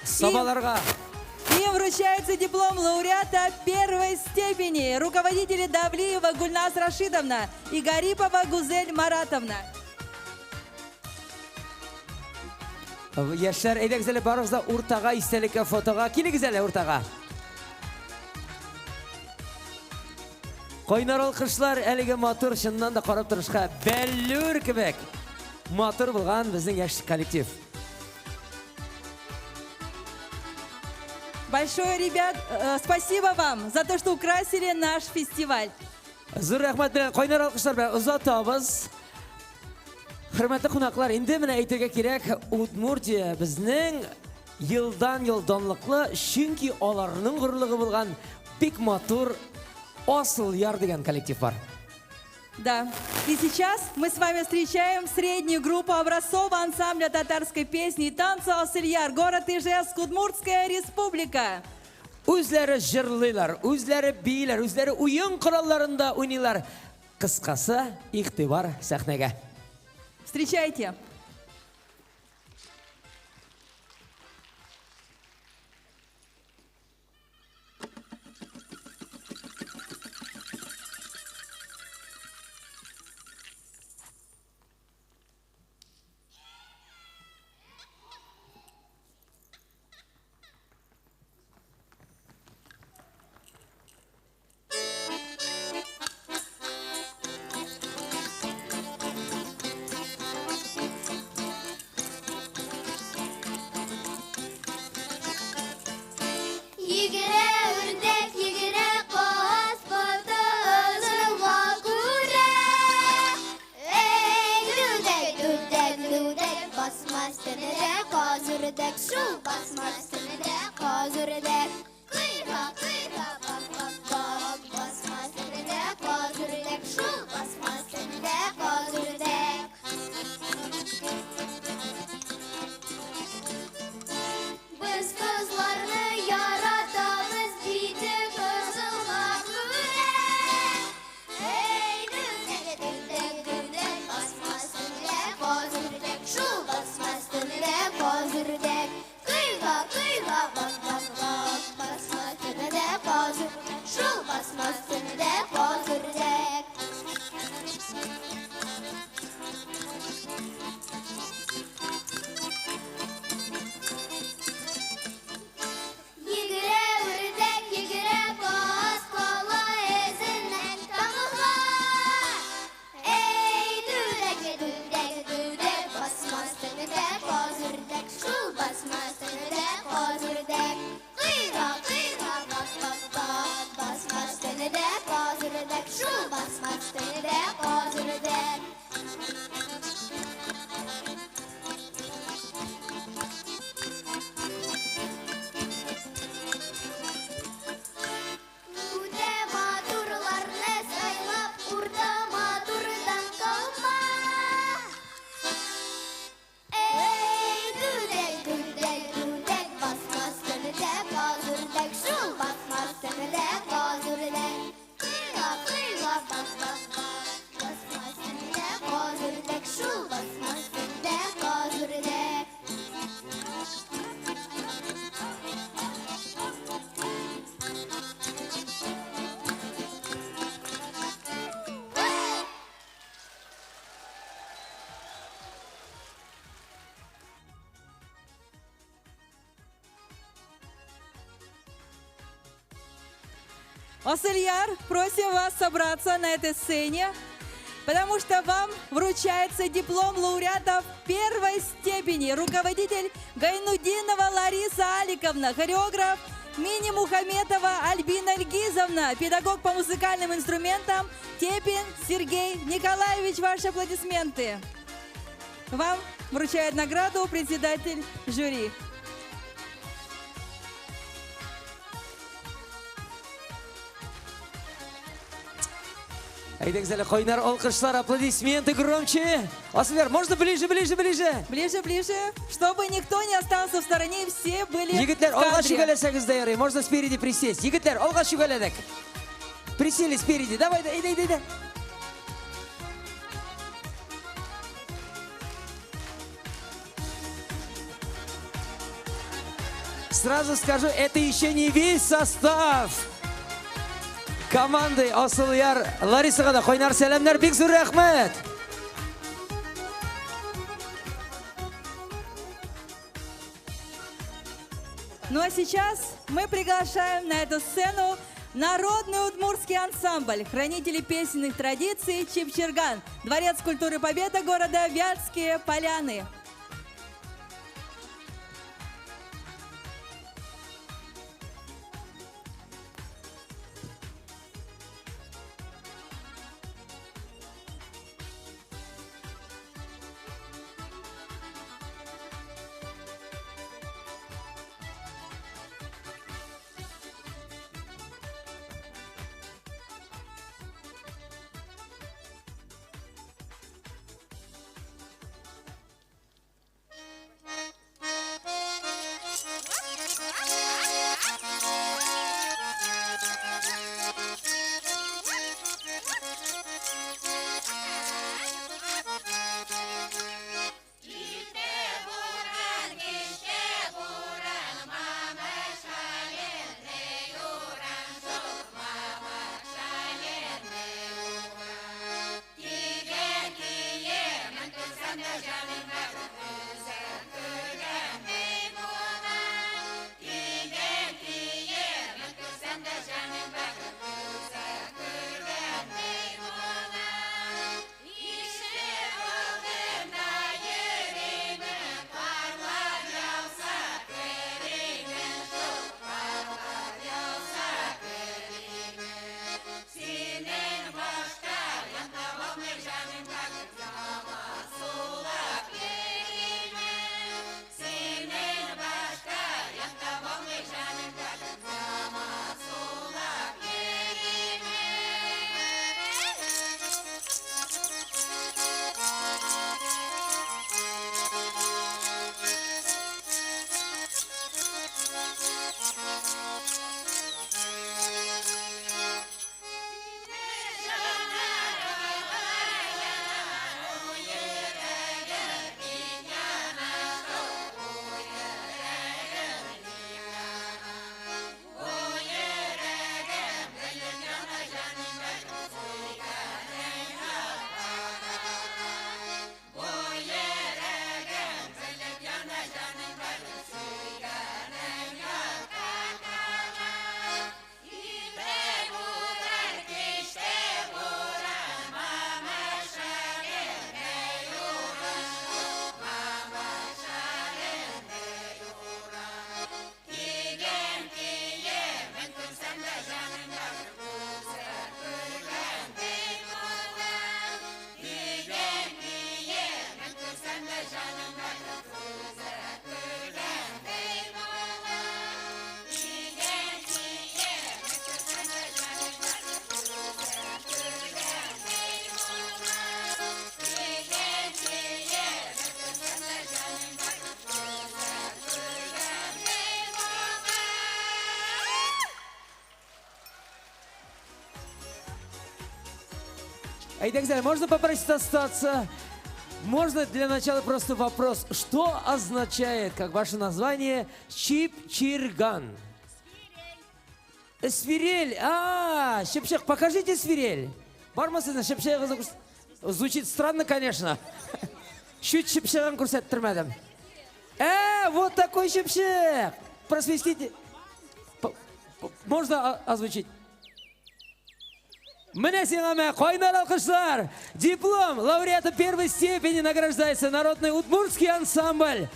Сабаларга. Им вручается диплом лауреата первой степени руководители Давлиева Гульнас Рашидовна и Гарипова Гузель Маратовна. Яшьләр, әйдәгез әле барыгыз да уртага истәлеккә фотога. Килегез әле уртага. Кайнар алкышлар әлеге матур, чыннан да карап торышка бәллүр кебек матур булган безнең яшь коллектив. Большое, ребят, спасибо вам за то, что украсили наш фестиваль. Зур рәхмәт белән, кайнар алкышлар белән озатабыз. Хөрмәтле кунаклар, инде менә әйтергә кирәк, Удмуртия безнең елдан-ел данлыклы, чөнки аларның горурлыгы булган бик матур Асыл Яр дигән коллектив бар. Да. И сейчас мы с вами встречаем среднюю группу образцового ансамбля татарской песни и танца «Асыльяр», город Ижевск, Удмуртская республика. Үзләре җырлыйлар, үзләре бииләр, үзләре уен коралларында уйныйлар. Кыскасы, игътибар сәхнәгә. Встречайте. Йөгерә үрдәк, йөгерә каз, бата озынга күрә. Эй, дүдәк, дүдәк, дүдәк, басмас төнедә каз үрдәк, шул басмас төнедә каз үрдәк. Кыйга, кыйга, бак, бак, бак, басмас төнедә каз үрдәк, шул басмас төнедә каз үрдәк. Без кызларны яратабыз, бите кызылга күрә. Эй, дүдәк, дүдәк, дүдәк, басмас төнлә каз үрдәк, шул басмас төнлә каз үрдәк. Кыйга, кыйга, бак, бак, бак, басмас төнлә каз үрдәк, шул басмас төнлә каз үрдәк. Йөгерә үрдәк, йөгерә каз, кала эзеннән тамга. Эй, дүдәк, дүдәк, дүдәк, басмас төнедә каз үрдәк, шул басмас төнедә каз үрдәк. Кыйга, кыйга, бак, бак, бак, басмас төнедә каз үрдәк, шул басмас төнедә каз үрдәк. Үтә матурларны сайлап, урта матурдан калма. Эй, дүдәк, дүдәк, дүдәк, басмас төнедә каз үрдәк, шул басмас төнедә каз үрдәк. Кыйга, кыйга, бак, бак, бак, басмас төнедә каз үрдәк, шул басмас төнедә каз үрдәк. Асыльяр, просим вас собраться на этой сцене, потому что вам вручается диплом лауреатов первой степени. Руководитель Гайнудинова Лариса Аликовна, хореограф Мини Мухаметова Альбина Ильгизовна, педагог по музыкальным инструментам Тепин Сергей Николаевич. Ваши аплодисменты. Вам вручает награду председатель жюри. Әйдәгез әле кайнар алкышлар, аплодисменты громче. Асылъяр, можно ближе, ближе, ближе? Ближе, ближе, чтобы никто не остался в стороне, все были Егетләр, в алга кадре. чүгәләсәгез дә ярый, можно спереди присесть. Егетләр, алга чүгәләдек. Присели спереди. Давай, да, иди, иди, иди. Сразу скажу, это еще не весь состав команды Асылъяр. Ларисага да кайнар сәламнәр, бик зур рәхмәт. Ну а сейчас мы приглашаем на эту сцену народный удмуртский ансамбль «Хранители песенных традиций Чипчерган», Дворец культуры Победа города Вятские Поляны. Әйдәгез әле, можно попросить остаться? Можно для начала просто вопрос, что означает, как ваше название, Чипчирган? Свирель. А, чыпчык, покажите свирель. Бармы сезнең чыпчыгыгыз? Звучит странно, конечно. Чуть чыпчыгын күрсәттермәдем. Вот такой чыпчык. Просвистите. Можно озвучить? Менә сиңа мә, кайнар алкышлар! Диплом лауреата первой степени награждается народный удмуртский ансамбль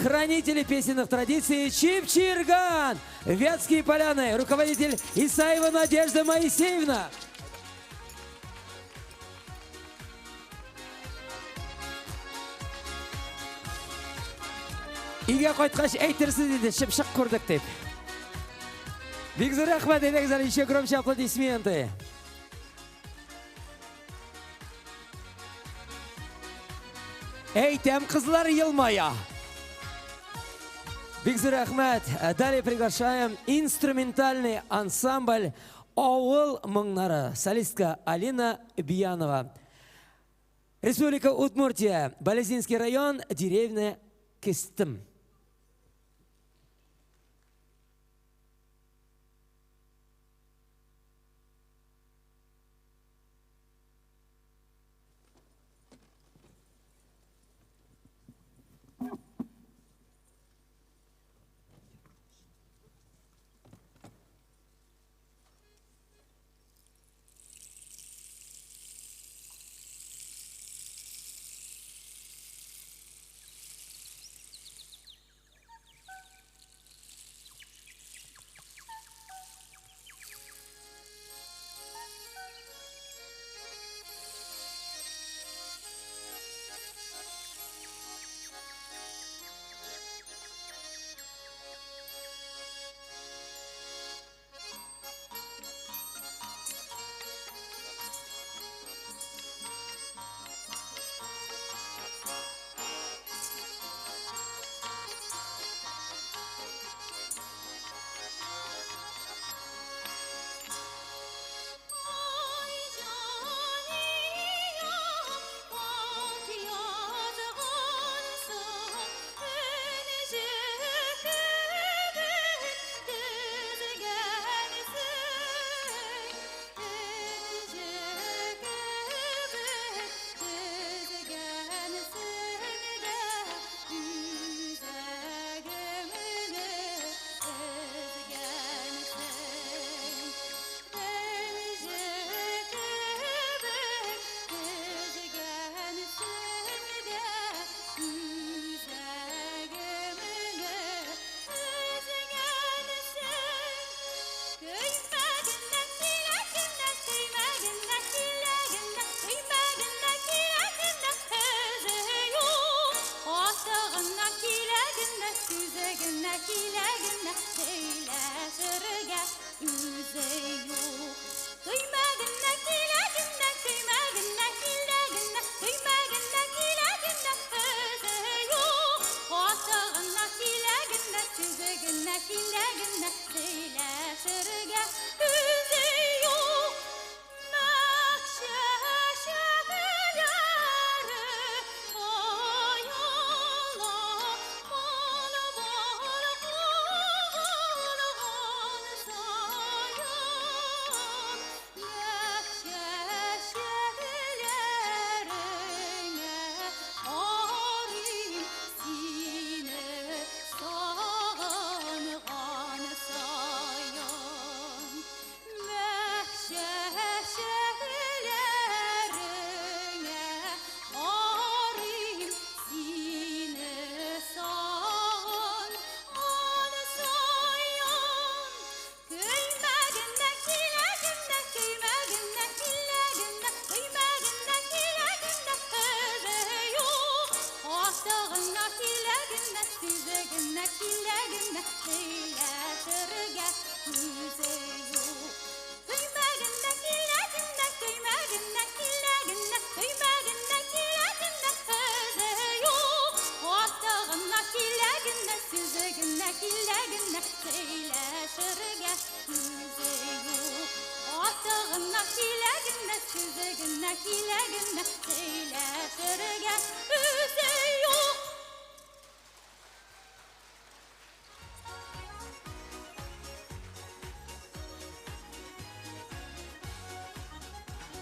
«Хранители песенных традиций» Чипчирган, Вятские поляны, руководитель Исаева Надежда Моисеевна. Өйгә кайткач әйтерсез инде, чыпчык күрдек дип. Бик зур рәхмәт, әйдәгез әле еще громче аплодисменты. Әйтәм, кызлар елмая. Бик зур рәхмәт. Далее приглашаем инструментальный ансамбль Авыл моңнары, солистка Алина Биянова. Республика Удмуртия, Балезинский район, деревня Кестым.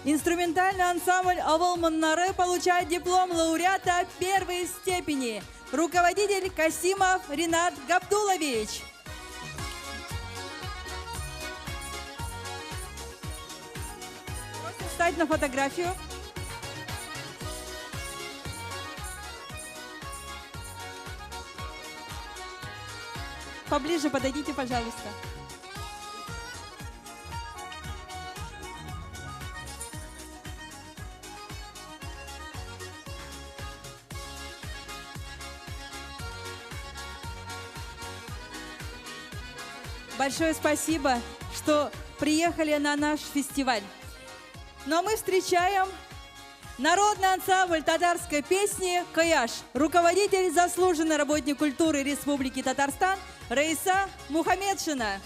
Инструментальный ансамбль «Авыл моңнары» получает диплом лауреата первой степени. Руководитель Касимов Ринат Габдулович. Просим встать на фотографию. Поближе подойдите, пожалуйста. Большое спасибо, что приехали на наш фестиваль. Ну а мы встречаем народный ансамбль татарской песни «Кояш». Руководитель, заслуженный работник культуры Республики Татарстан Раиса Мухаметшина.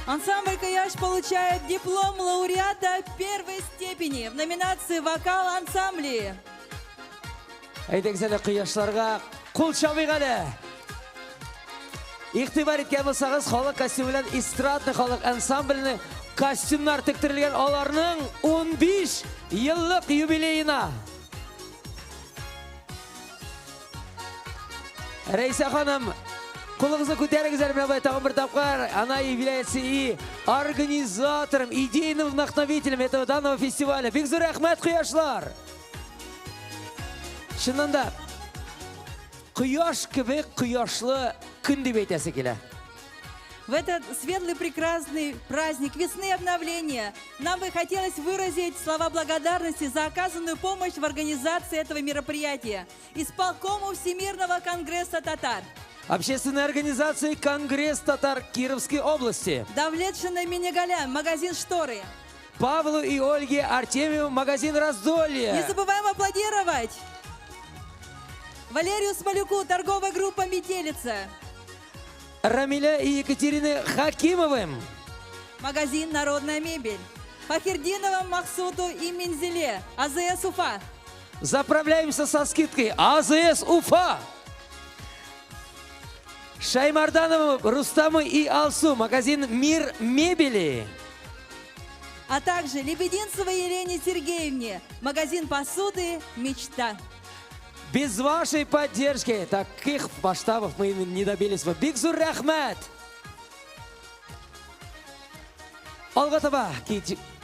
Ансамбль «Кояш» получает диплом лауреата первой степени в номинации «Вокал ансамбли». Әйдәгез әле кояшларга кул чабыйк әле. Игътибар иткән булсагыз, халык костюмы белән эстрадный халык ансамблене костюмнар тектерелгән аларның 15 еллык юбилеена. Рәйсә ханым, кулыгызны күтәрегез әле менә болай тагын бер тапкыр. Она является и организатором, идейным вдохновителем этого данного фестиваля. Бик зур рәхмәт, кояшлар! Чыннан да, кояш кебек кояшлы көн дип әйтәсе килә. В этот светлый прекрасный праздник весны и обновления нам бы хотелось выразить слова благодарности за оказанную помощь в организации этого мероприятия исполкому Всемирного конгресса татар. Общественной организации «Конгресс татар Кировской области». Давлетшина Минигаля, магазин «Шторы». Павлу и Ольге Артемьеву, магазин «Раздолье». Не забываем аплодировать. Валерию Смолюку, торговая группа «Метелица». Рамиля и Екатерины Хакимовым. Магазин «Народная мебель». Фахирдиновым Махсуту и Минзеле. АЗС Уфа. Заправляемся со скидкой. АЗС Уфа. Шаймарданову, Рустаму и Алсу. Магазин «Мир мебели». А также Лебединцевой Елене Сергеевне. Магазин посуды «Мечта». Без вашей поддержки таких масштабов мы не добились бы. Бик зур рәхмәт! Алга таба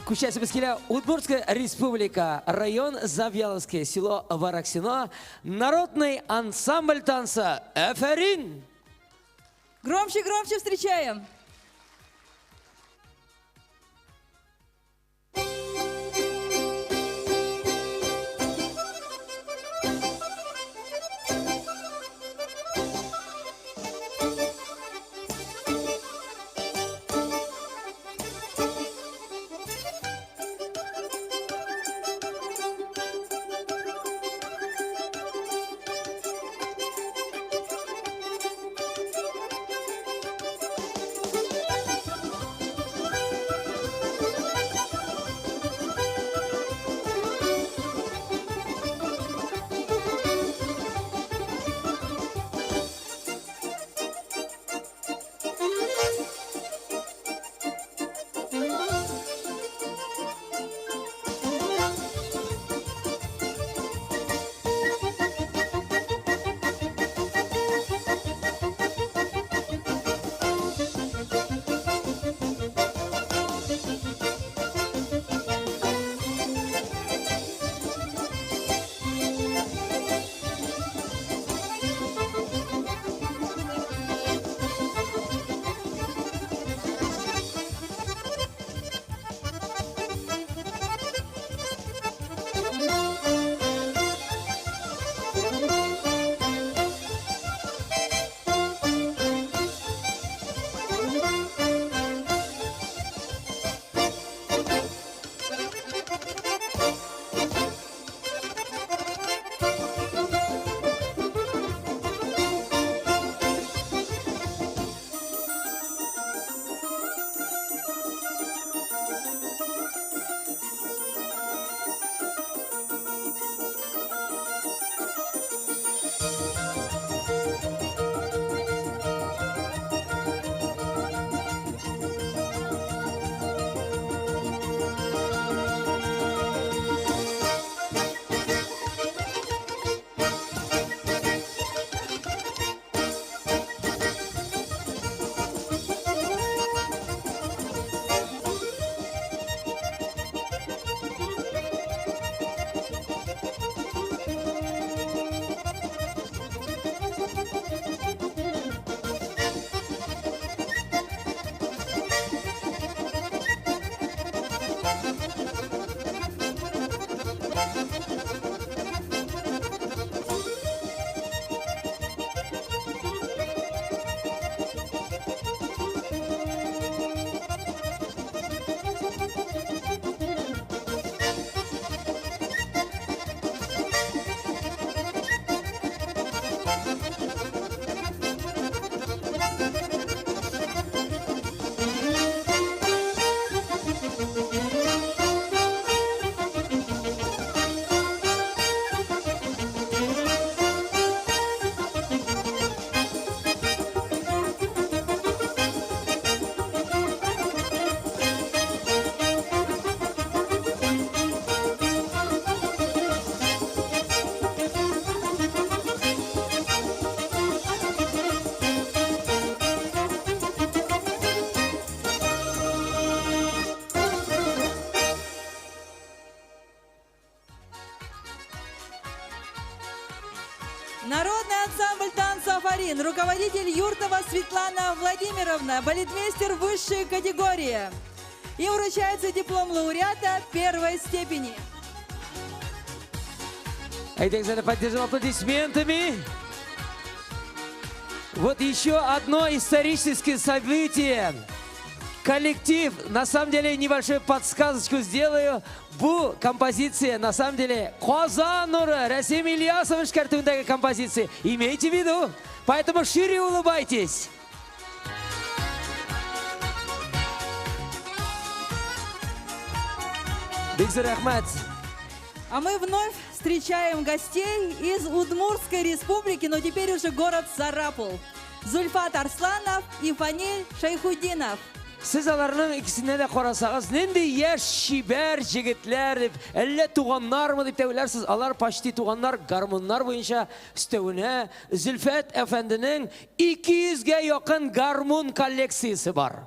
күчәсебез килә. Удмуртская республика, район Завьяловский, село Вараксино, народный ансамбль танца «Эферин». Громче, громче встречаем! Самарин, руководитель Юртова Светлана Владимировна, балетмейстер высшей категории. И вручается диплом лауреата первой степени. Әйдәгез әле поддержим аплодисментами. Вот еще одно историческое событие. Коллектив, на самом деле, небольшую подсказочку сделаю. Бу композиция, на самом деле, Казан нуры, Рәсим Ильясов эшкәртүендәге композиция. Имейте в виду. Поэтому шире улыбайтесь. Бик зур рәхмәт. А мы вновь встречаем гостей из Удмуртской республики, но теперь уже город Сарапул. Зульфат Арсланов и Фаниль Шайхудинов. Сез аларның икесенә дә карасагыз, нинди яшь, чибәр җегетләр дип, әллә туганнармы дип тә уйларсыз. Алар почти туганнар, гармуннар буенча өстәвенә Зөлфәт әфәнденең 200 гә якын гармун коллекциясе бар.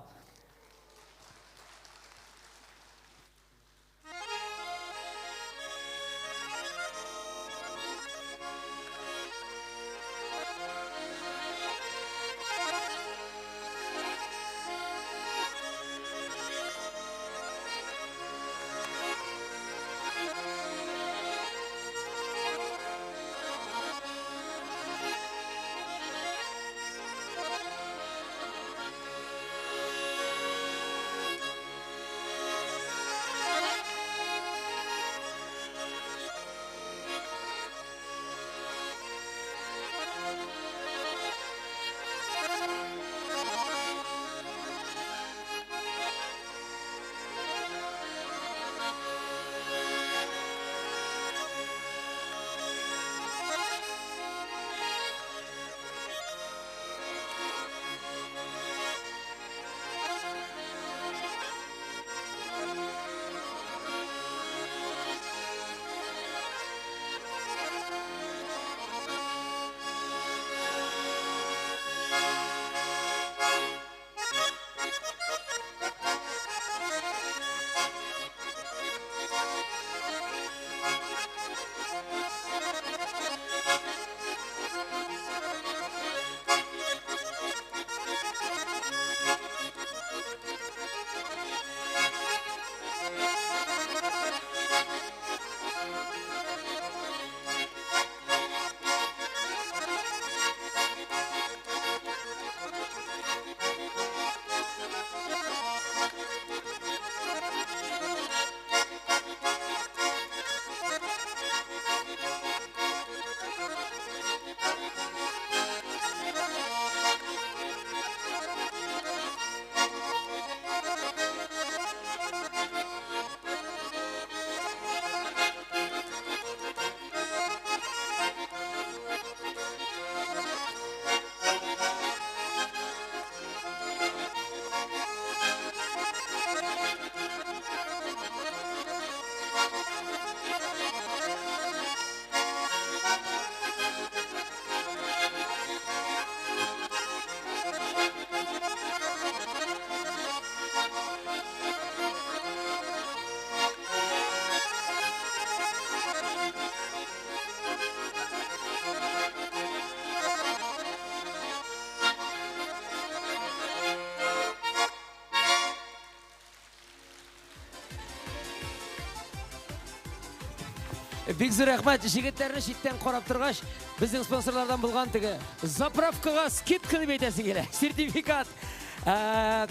Бик зур рәхмәт. Җегетләрне читтән карап торгач, безнең спонсорлардан булган теге заправкага скидка дип әйтәсең килә. Сертификат. Ә,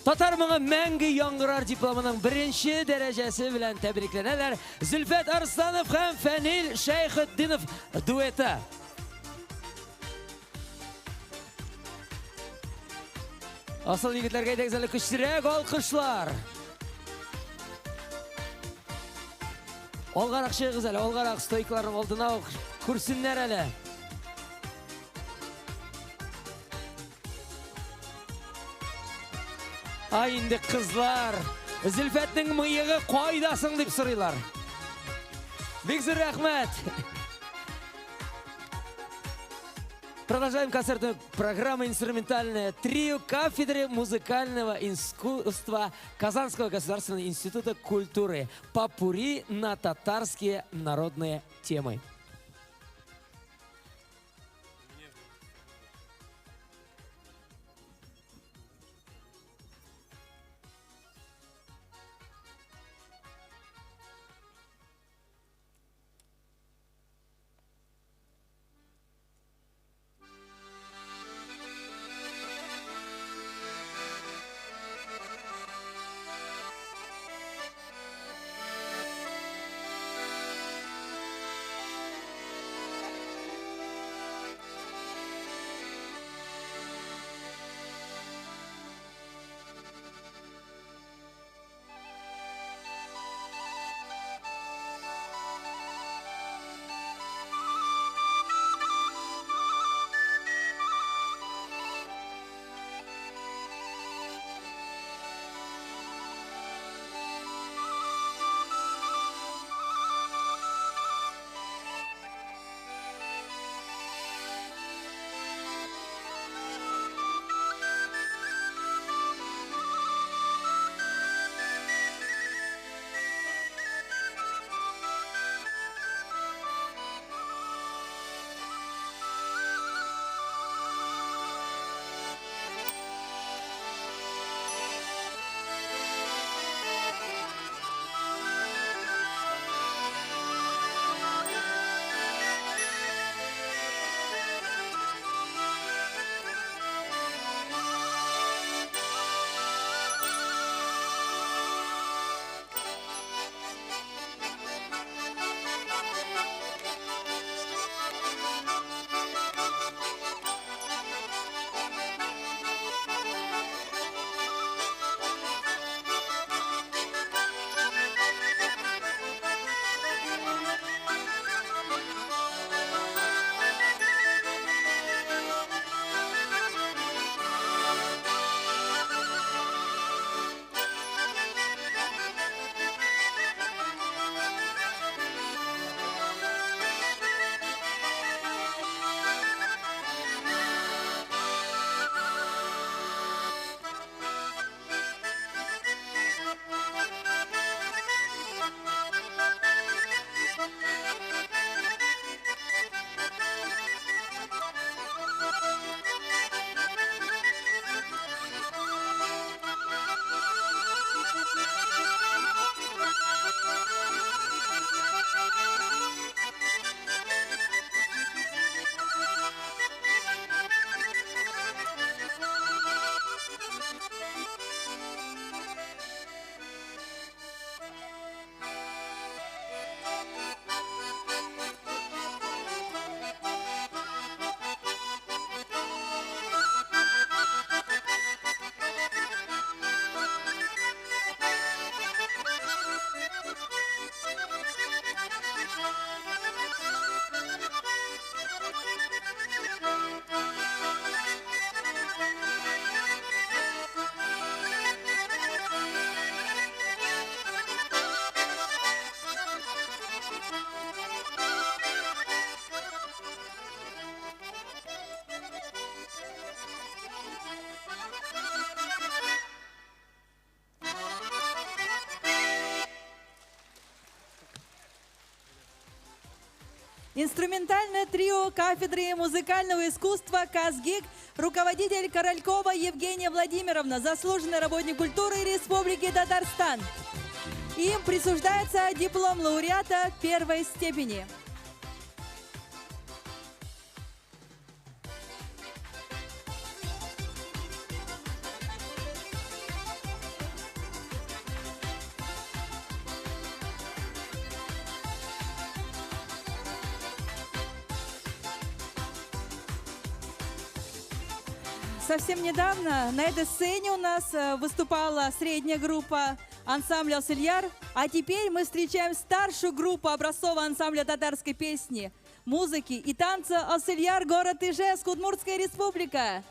Татар моңы мәңге яңгырар дипломының беренче дәрәҗәсе белән тәбрикләнәләр. Зөлфәт Арсланов һәм Фәнил Шәйхетдинов дуэты. Асыл егетләргә әйдәгез әле көчлерәк алкышлар. Алгарак чыгыгыз әле, алгарак стойкаларның алдына ук күрсеннәр әле. Ай инде кызлар, Зөлфәтнең мыегы кайда соң дип сорыйлар. Бик зур рәхмәт. Продолжаем концертную программу «Инструментальное трио» кафедры музыкального искусства Казанского государственного института культуры. Попурри на татарские народные темы. Инструментальное трио кафедры музыкального искусства «КазГИК», руководитель Королькова Евгения Владимировна, заслуженный работник культуры Республики Татарстан. Им присуждается диплом лауреата первой степени. Совсем недавно на этой сцене у нас выступала средняя группа ансамбля «Алсильяр», а теперь мы встречаем старшую группу образцового ансамбля татарской песни, музыки и танца «Алсильяр», город Ижевск, Удмуртская республика.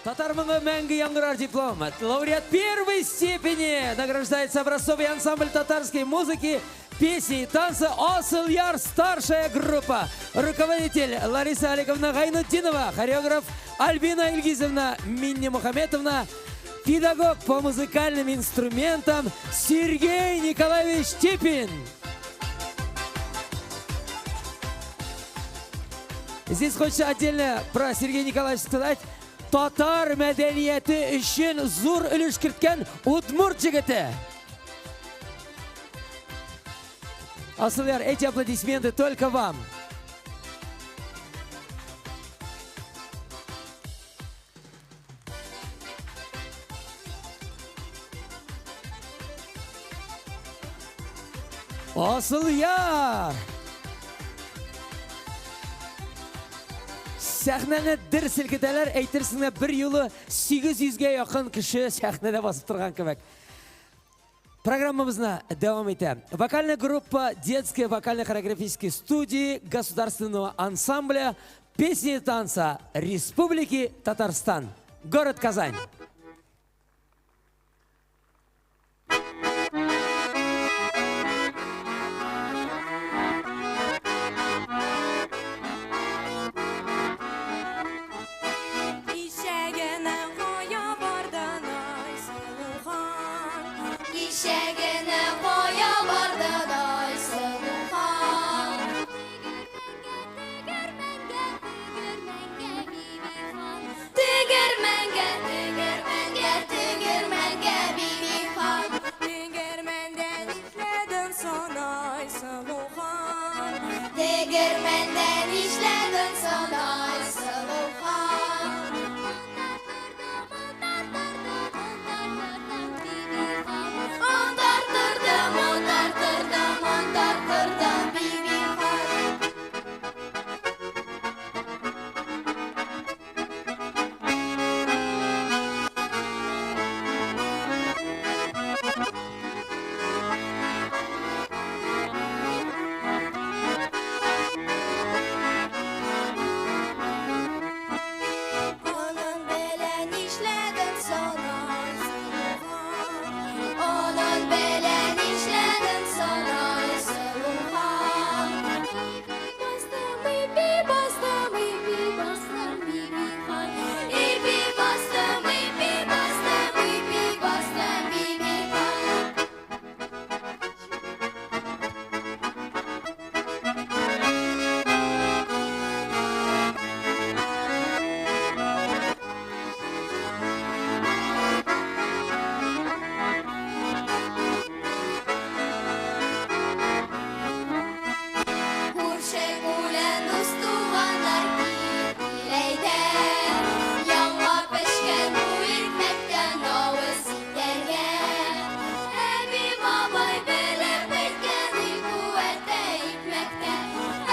Татар моңы мәңге яңгырар диплом. Лауреат первой степени награждается образцовый ансамбль татарской музыки песни и танца «Асылъяр» старшая группа. Руководитель Лариса Олеговна Гайнутдинова, хореограф Альбина Ильгизовна Миннемухаметовна, педагог по музыкальным инструментам Сергей Николаевич Типин. Здесь хочется отдельно про Сергея Николаевича сказать. Татар мәдәнияте өчен зур өлеш керткән удмурт егете. Асылъяр, эти аплодисменты только вам. Асылъяр! Сәхнәне дер селкетәләр, әйтерсең лә бер юлы 800гә якын кеше сәхнәдә басып торган кебек. Программабызны дәвам итә. Вокальная группа детской вокально-хореографической студии Государственного ансамбля песни и танца Республики Татарстан. Город Казань. Кичә генә кая бардың, Айсылухан? Кичә генә кая бардың, Айсылухан? Тегермәнгә, тегермәнгә, Бибихан. Тегермәнгә, тегермәнгә, тегермәнгә, Бибихан. Тегермәндә нишләдең соң, Айсылухан? Тегермәндә нишләдең соң, Айсылухан? Он тарттырдым, он тарттырдым, он тарттырдым, Бибихан. Аның белән нишләдең соң, Айсылухан? Аның белән нишләдең соң, Айсылухан? Бастым, ипи бастым, ипи бастым, Бибихан. Ипи бастым, ипи бастым, ипи бастым, Бибихан. Күрше күлән дус туганнар кил әйдә. Яңа пешкән бу икмәктән авыз итәргә. Әби бабай белеп әйткән ил куәте икмәктә.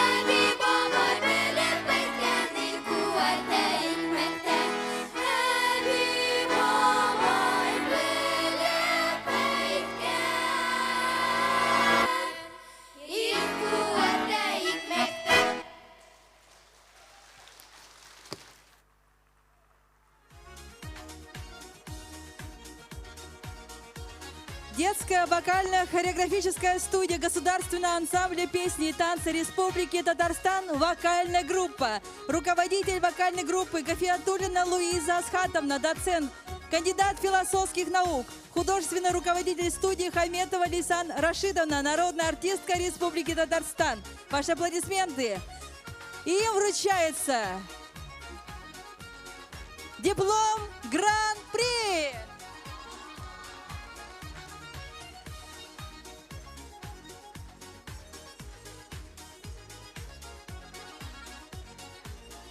Әби бабай белеп әйткән ил куәте икмәктә. Әби бабай белеп әйткән ил куәте икмәктә. Детская вокально-хореографическая студия Государственного ансамбля песни и танца Республики Татарстан «Вокальная группа». Руководитель вокальной группы Гафиатуллина Луиза Асхатовна, доцент, кандидат философских наук, художественный руководитель студии Хаметова Лейсан Рашидовна, народная артистка Республики Татарстан. Ваши аплодисменты. И им вручается диплом Гран-при.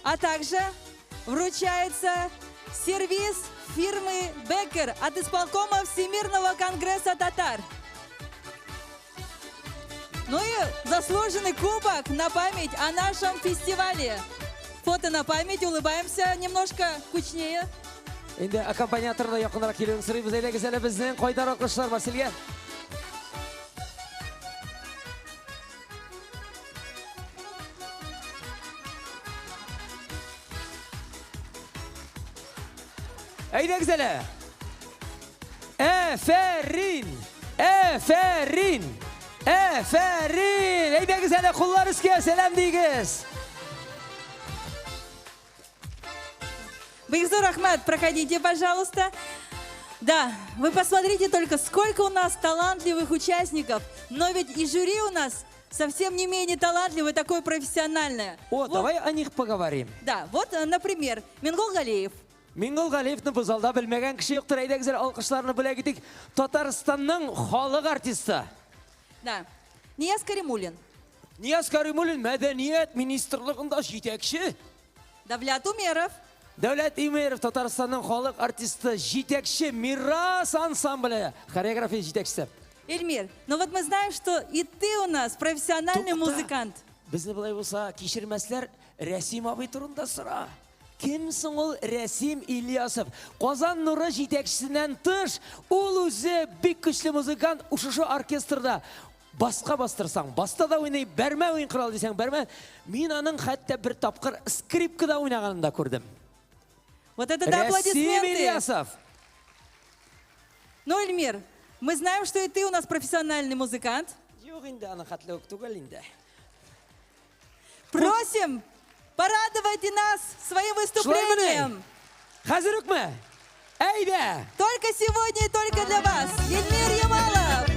А также вручается сервиз фирмы Беккер от исполкома Всемирного конгресса татар. Ну и заслуженный кубок на память о нашем фестивале. Фото на память, улыбаемся немножко кучнее. Инде аккомпаниаторны якынрак килүен сорыйбыз. Әйдәгез әле безнең кайнар алкышлар Марсельгә. Әйдәгез әле. Әфәрин! Әфәрин! Әфәрин! Әйдәгез әле куллар өскә, сәлам диегез! Бигзур рәхмәт, проходите, пожалуйста. Да, вы посмотрите только, сколько у нас талантливых участников. Но ведь и жюри у нас совсем не менее талантливое, такое профессиональное. О, Вот, давай о них поговорим. Да, вот, например, Мингол Галеев. Миңгол Галиевны бу залда белмәгән кеше юктыр. Әйдәгез әле алкышларны бүләк итик. Татарстанның халык артисты. Да. Нияз Каримуллин. Нияз Каримуллин мәдәният министрлыгында җитәкче. Давлят Умеров. Дәүләт Имеров Татарстанның халык артисты, җитәкче Мирас ансамбле, хореография җитәкчесе. Эльмир, ну вот мы знаем, что и ты у нас профессиональный Тукта. музыкант. Безне болай булса кичермәсләр, Рәсим абый турында сора. Кем соң ул Рәсим Ильясов? Казан нуры җитәкчесеннән тыш, ул үзе бик көчле музыкант, шушы оркестрда баска бастырсаң, баста да уйный, бәрмә уен коралы дисәң, бәрмә. Мин аның хәтта бер тапкыр скрипкада уйнаганын да күрдем. Вот это да, Рәсим аплодисменты. Ильясов. Ну, Эльмир, мы знаем, что и ты у нас профессиональный музыкант. Юк инде, аны хәтле үк түгел инде. Просим, порадуйте нас своим выступлением. Хәзер үкме? Әйдә! Только сегодня и только для вас. Эльмир Ямалов.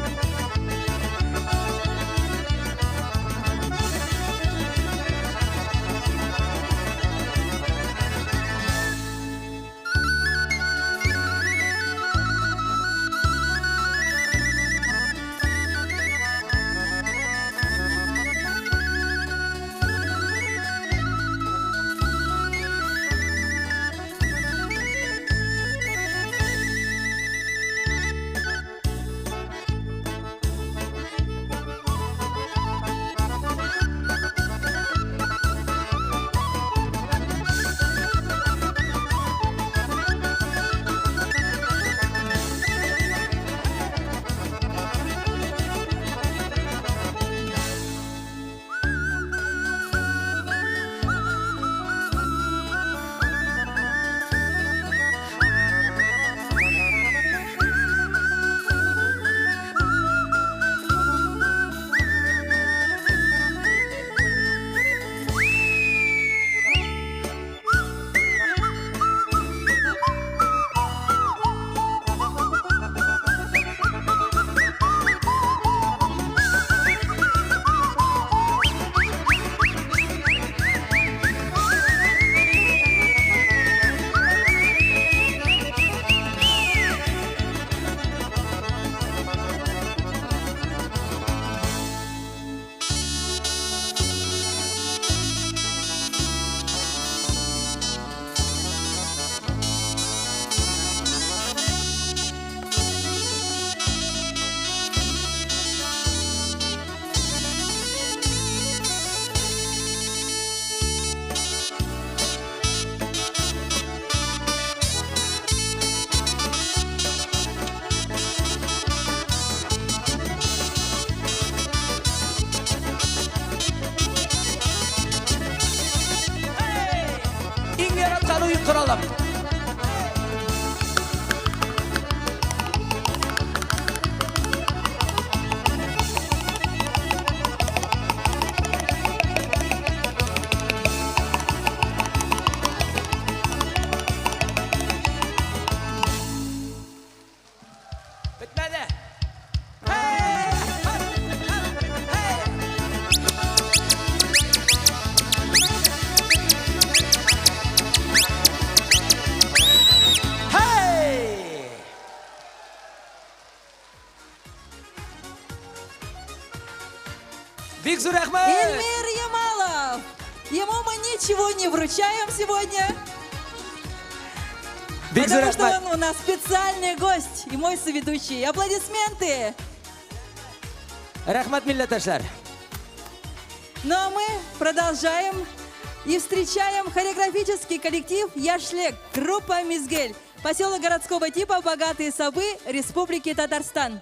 Иң яраткан уен коралым. Бетмәде. Hey! Бик зур рәхмәт! Эльмир Ямалов. Ему мы ничего не вручаем сегодня, Бик зур потому что рәхмәт! он у нас специальный гость и мой соведущий. Аплодисменты! Рәхмәт милләттәшләр! Ну а мы продолжаем и встречаем хореографический коллектив «Яшлек», группа «Мизгель», поселок городского типа «Богатые Сабы» Республики Татарстан.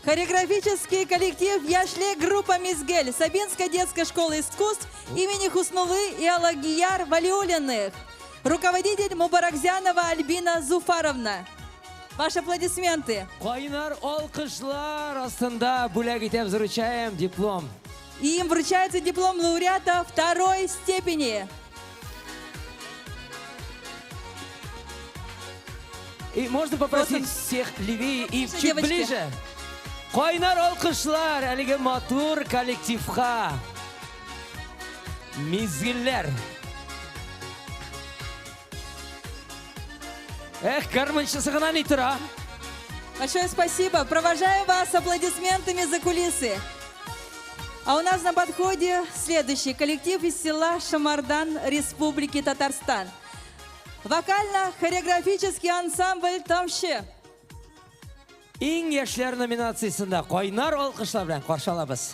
Хореографический коллектив Яшьлек группа Мизгель Сабинской детской школы искусств имени Хуснулы и Алагияр Валиуллиных. Руководитель Мубаракзянова Альбина Зуфаровна. Ваши аплодисменты. Кайнар алкышлар астында бүләк итәбез, вручаем диплом. И им вручается диплом лауреата второй степени. И можно попросить всех левее и чуть Девочки. Ближе? Кайнар алкышлар әлеге матур коллективка. Мизгелләр. Эх, гармончысы гына ни тора. Большое спасибо. Провожаю вас аплодисментами за кулисы. А у нас на подходе следующий коллектив из села Шамардан Республики Татарстан. Вокально-хореографический ансамбль «Тамчы». Иң яшьләр номинациясендә кайнар алкышлар белән каршы алабыз.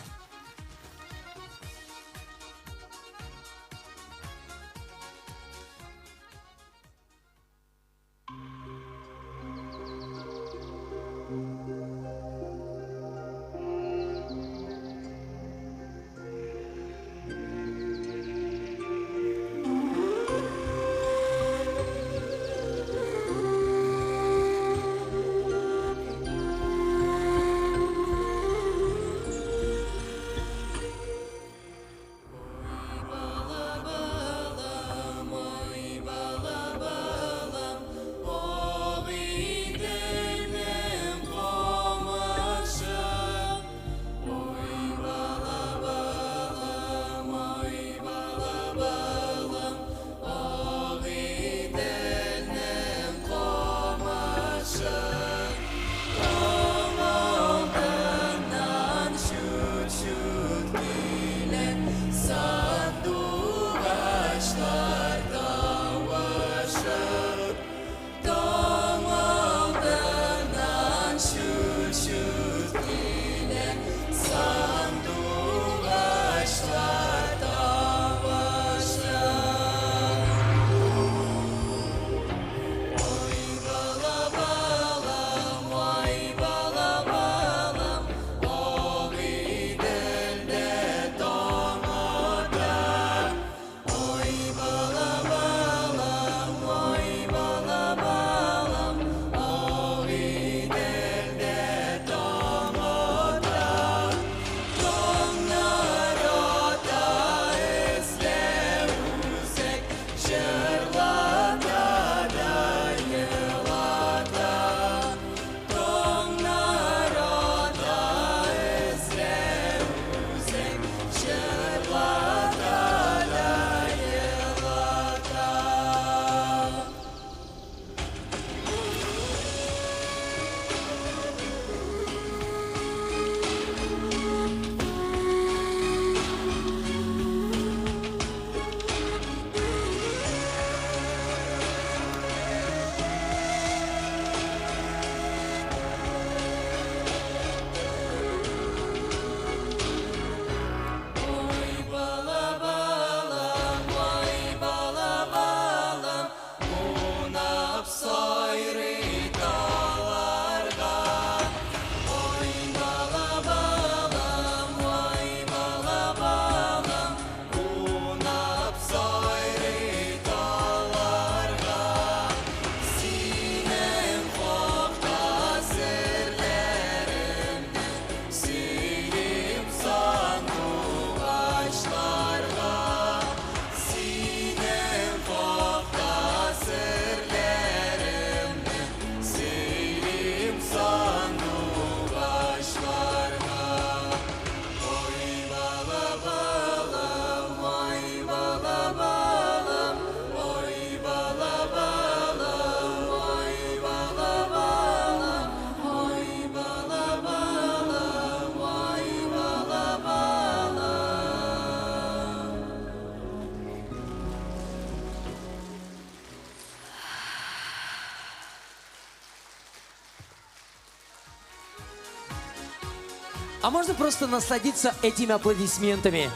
А можно просто насладиться этими аплодисментами?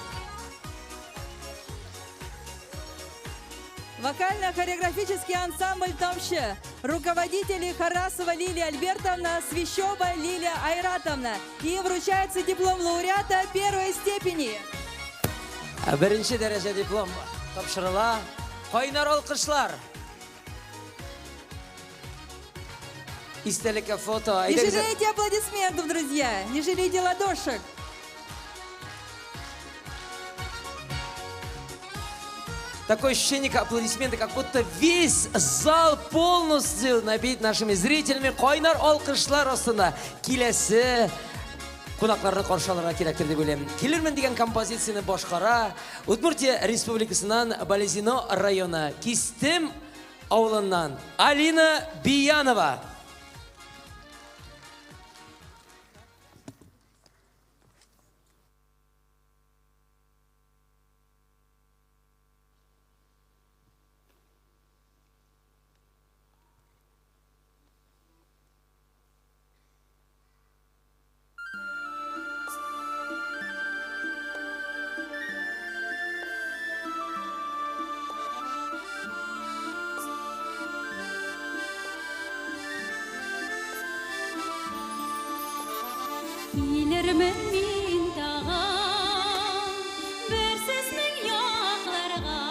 Вокально-хореографический ансамбль «Тамчы». Руководители Харасова Лилия Альбертовна, Свящева Лилия Айратовна. Им вручается диплом лауреата первой степени. Беренче дәрәҗә диплом тапшырыла. Кайнар алкышлар. Истәлеккә фото. Не жалейте аплодисментов, друзья, не жалейте ладошек. Такое ощущение, как аплодисменты, как будто весь зал полностью набит нашими зрителями. Кайнар алкышлар астында киләсе кунакларны каршы алырга кирәктер дип уйлыйм. Килермен дигән композицияне башкара Удмуртия Республикасыннан Балезино районы Кистем авылыннан Алина Биянова. Килермен мин тагын бер сезнең якларга.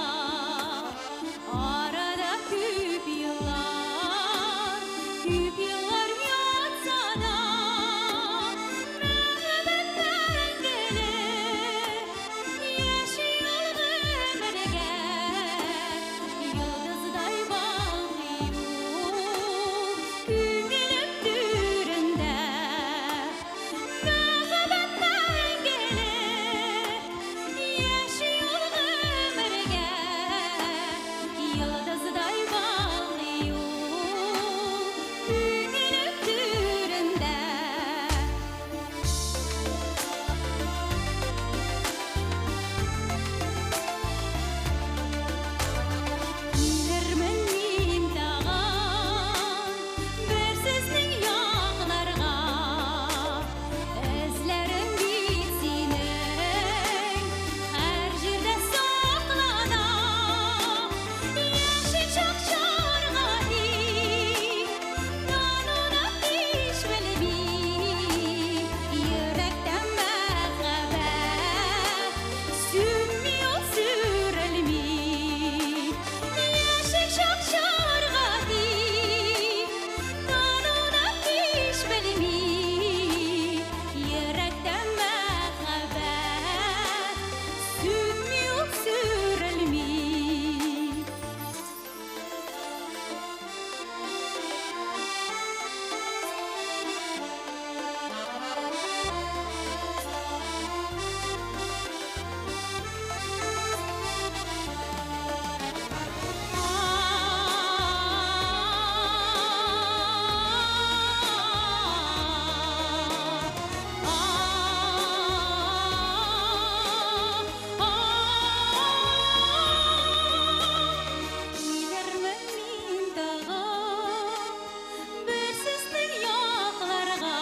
Арада күп еллар, күп еллар ятса да, мәхәббәт мәңгелек яши ул гомергә. Йолдыздай балкый ул күңелем түрендә. Мәхәббәт мәңгелек яши ул гомергә. Йолдыздай балкый ул күңелем түрендә. Килермен мин тагын бер сезнең якларга. Эзләрем бит синең һәр җирдә саклана. Яшел чакчарга тиң, данына һич белми. Йөрәктә мәхәббәт сүнми ул, сүрелми. Яшел чакчарга тиң, данына һич белми. Йөрәктә мәхәббәт сүнми ул, сүрелми. Килермен мин тагын бер сезнең якларга.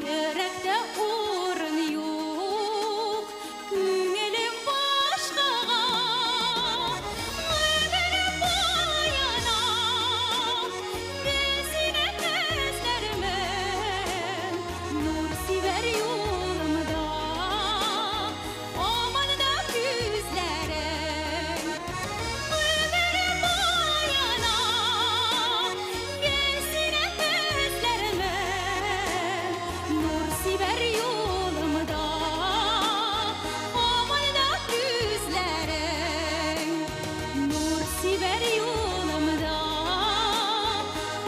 Йөрәктә урын юк, күңелем башкага. Гомерем буена гел сине эзләрмен. Нур сибәр юлымда, аман да күзләрең. Гомерем буена гел сине эзләрмен. Нур сибәр юлымда, аман да күзләрең. Нур сибәр юлымда,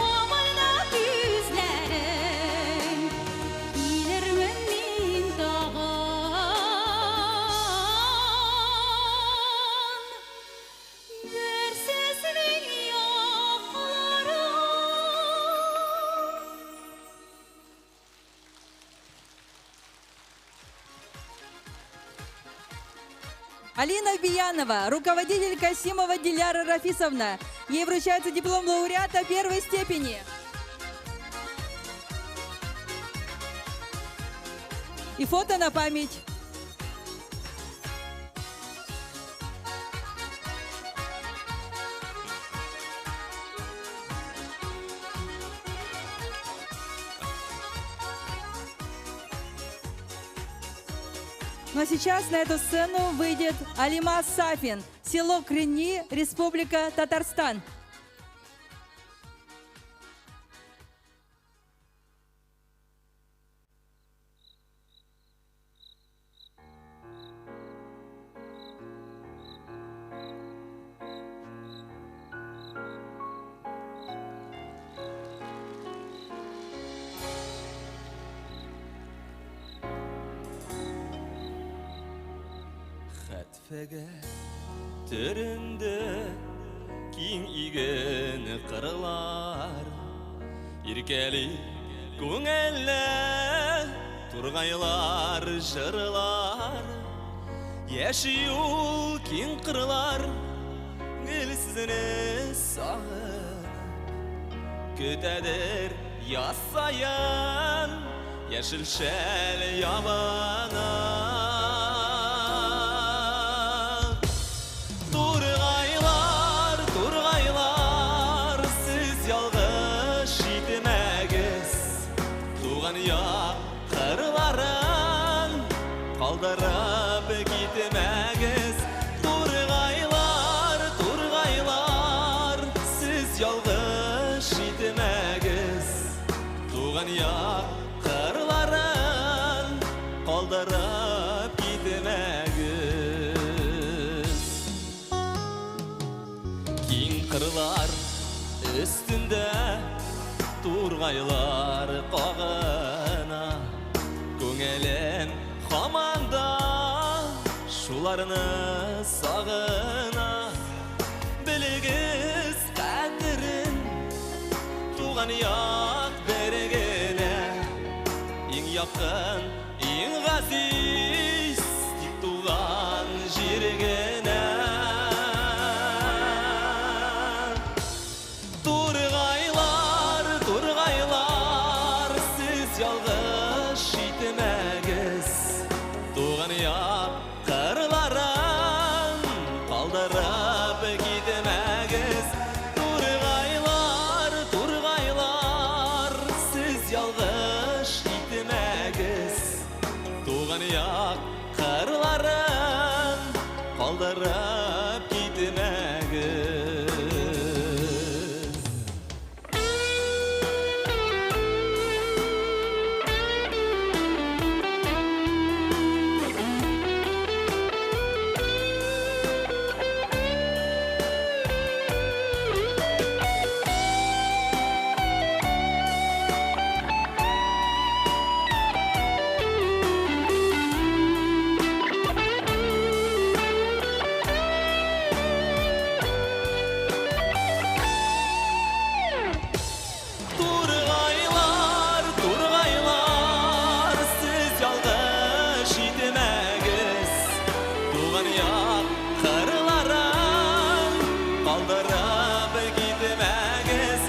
аман да күзләрең. Килермен мин тагын бер сезнең якларга. Алина Биянова, руководитель Касимова Диляра Рафисовна. Ей вручается диплом лауреата первой степени. И фото на память. Но сейчас на эту сцену выйдет Алимас Сафин, село Крени, Республика Татарстан. Хәтфәгә төренде киң иген кырлар. Иркәли күңелле тургайлар җырлар. Яши ул киң кырлар, гел сезне сагынып. Көтәдер яз саен яшел шәл ябынып. Тургайлар, тургайлар, сез ялгыш итмәгез. Туган як кырларын калдырып китмәгез. Тургайлар, тургайлар, сез ялгыш итмәгез. Туган як кырларын калдырып китмәгез. Киң кырлар өстендә тургайлар кагына. Күңелем һаман да шуларны сагына. Белегез кадерен туган як бер генә. Иң якын, иң газиз тик туган җир генә. Тургайлар, тургайлар, сез ялгыш итмәгез. Туган як кырларын калдырып китмәгез. Тургайлар, тургайлар, сез ялгыш итмәгез. Туган як кырларын калдырып китмәгез. Тургайлар, тургайлар, сез ялгыш итмәгез. Туган як кырларын калдырып китмәгез.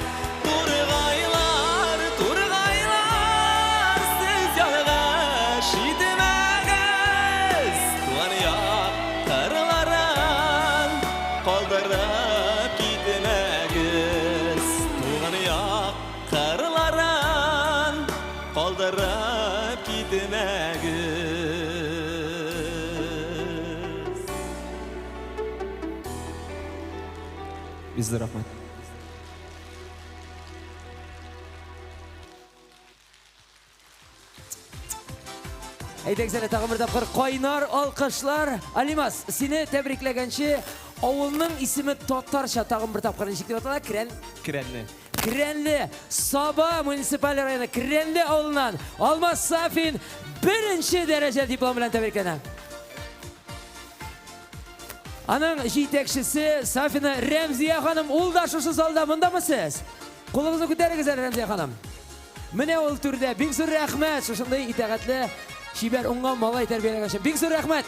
Тургайлар, тургайлар, сез ялгыш итмәгез. Туган як кырларын калдырып китмәгез. Туган як кырларын калдырып китмәгез. Бик рәхмәт. Әйдәгез әле тагын бер тапкыр кайнар алкышлар. Алимас, сине тәбрикләгәнче, авылның исеме татарча тагын бер тапкыр ничек дип атала? Керән Керәнле. Керәнле, Саба муниципаль районы Керәнле авылыннан Алмаз Сафин беренче дәрәҗә диплом белән тәбрикләнә. Аның җитәкчесе Сафина Рәмзия ханым, ул да шушы залда, мондамы сез? Кулыгызны күтәрегез әле, Рәмзия ханым. Менә ул түрдә. Бик зур рәхмәт, шушындый итагатьле, чибәр, уңган малай тәрбияләгән өчен. Бик зур рәхмәт.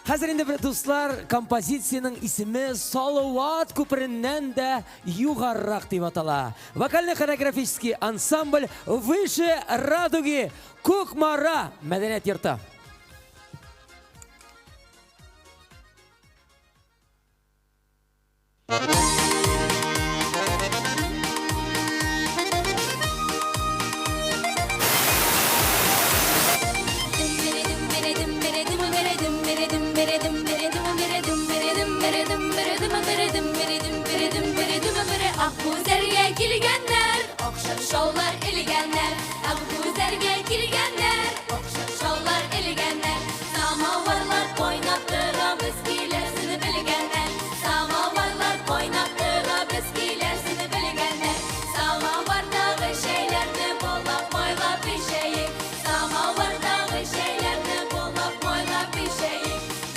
Хәзер инде, дуслар, композициянең исеме Салават күпереннән дә югарырак дип атала. Вокально-хореографический ансамбль Выше радуги, Кукмара мәдәният йорты.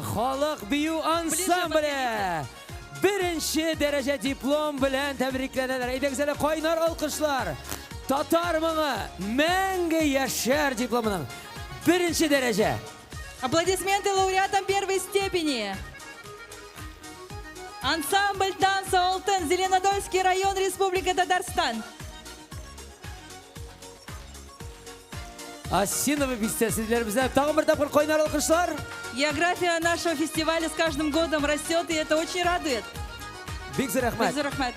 халык бию ансамбле беренче дәрәҗә диплом белән тәбрикләнәләр. Әйдәгез әле кайнар алкышлар. Татар моңы мәңге яшәр дипломының беренче дәрәҗә. Аплодисменты лауреатам первой степени. Ансамбль танца «Алтын», Зеленодольский район, Республика Татарстан. Осиново бистәсе диләр Тагын бер тапкыр кайнар алкышлар. География нашего фестиваля с каждым годом растет, и это очень радует. Бик зур рәхмәт. Бик зур рәхмәт.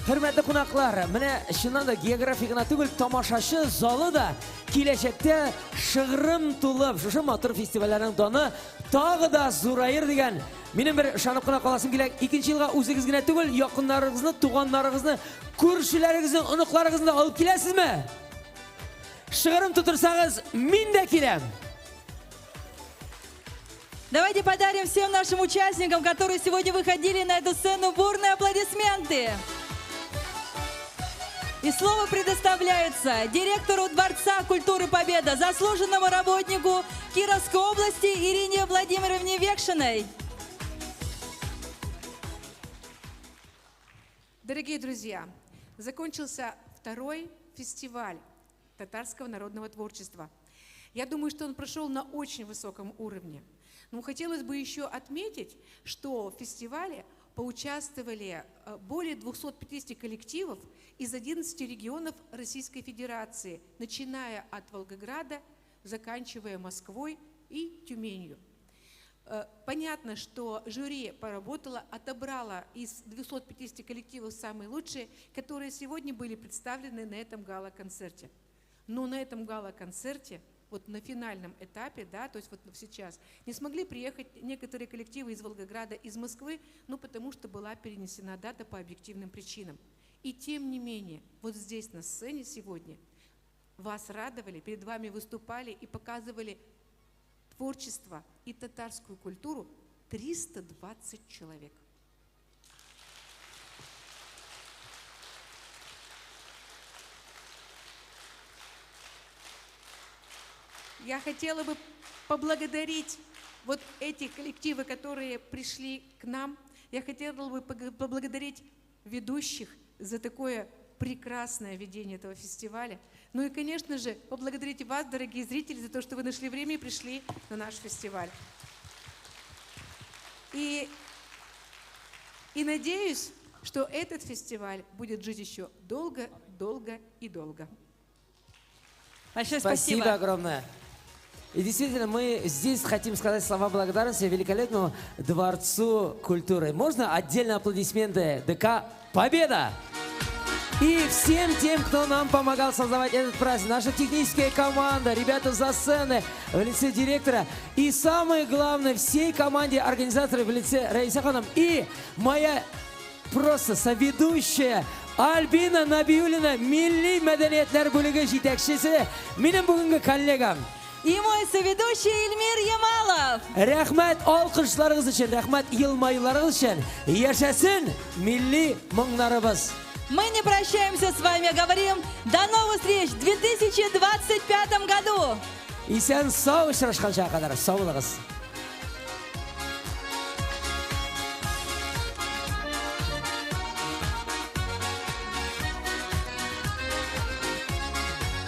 Хөрмәтле кунаклар, менә чыннан да география гына түгел, тамашачы залы да киләчәктә шыгрым тулып, шушы матур фестивальләрнең даны тагы да зураер дигән минем бер ышанып кына каласым килә. Икенче елга үзегез генә түгел, якыннарыгызны, туганнарыгызны, күршеләрегезне, оныкларыгызны да алып киләсезме? Шыгрым тутырсагыз, мин дә киләм. Давайте подарим всем нашим участникам, которые сегодня выходили на эту сцену, бурные аплодисменты. И слово предоставляется директору Дворца культуры Победа, заслуженному работнику Кировской области Ирине Владимировне Векшиной. Дорогие друзья, закончился второй фестиваль татарского народного творчества. Я думаю, что он прошел на очень высоком уровне. Но хотелось бы еще отметить, что в фестивале поучаствовали более 250 коллективов из 11 регионов Российской Федерации, начиная от Волгограда, заканчивая Москвой и Тюменью. Понятно, что жюри поработало, отобрало из 250 коллективов самые лучшие, которые сегодня были представлены на этом гала-концерте. Но на этом гала-концерте, вот на финальном этапе, да, то есть вот сейчас, не смогли приехать некоторые коллективы из Волгограда, из Москвы, ну потому что была перенесена дата по объективным причинам. И тем не менее, вот здесь на сцене сегодня вас радовали, перед вами выступали и показывали творчество и татарскую культуру 320 человек. Я хотела бы поблагодарить вот эти коллективы, которые пришли к нам. Я хотела бы поблагодарить ведущих за такое прекрасное ведение этого фестиваля. Ну и, конечно же, поблагодарить вас, дорогие зрители, за то, что вы нашли время и пришли на наш фестиваль. И надеюсь, что этот фестиваль будет жить еще долго, долго и долго. Большое спасибо. Спасибо огромное. И действительно, мы здесь хотим сказать слова благодарности великолепному Дворцу культуры. Можно отдельно аплодисменты ДК «Победа»? И всем тем, кто нам помогал создавать этот праздник. Наша техническая команда, ребята за сцены в лице директора. И самое главное, всей команде организаторов в лице Раиса Ханом. И моя просто соведущая Альбина Набиуллина, Милли мәдәниятләр бүлеге җитәкчесе, минем бүгенге коллегам. И мой соведущий Эльмир Ямалов. Рәхмәт алкышларыгыз өчен, рәхмәт елмаюларыгыз өчен. Яшәсен милли моңнарыбыз. Мы не прощаемся с вами, а говорим до новых встреч в 2025 году. Исән сау очрашканча кадәр сау булыгыз.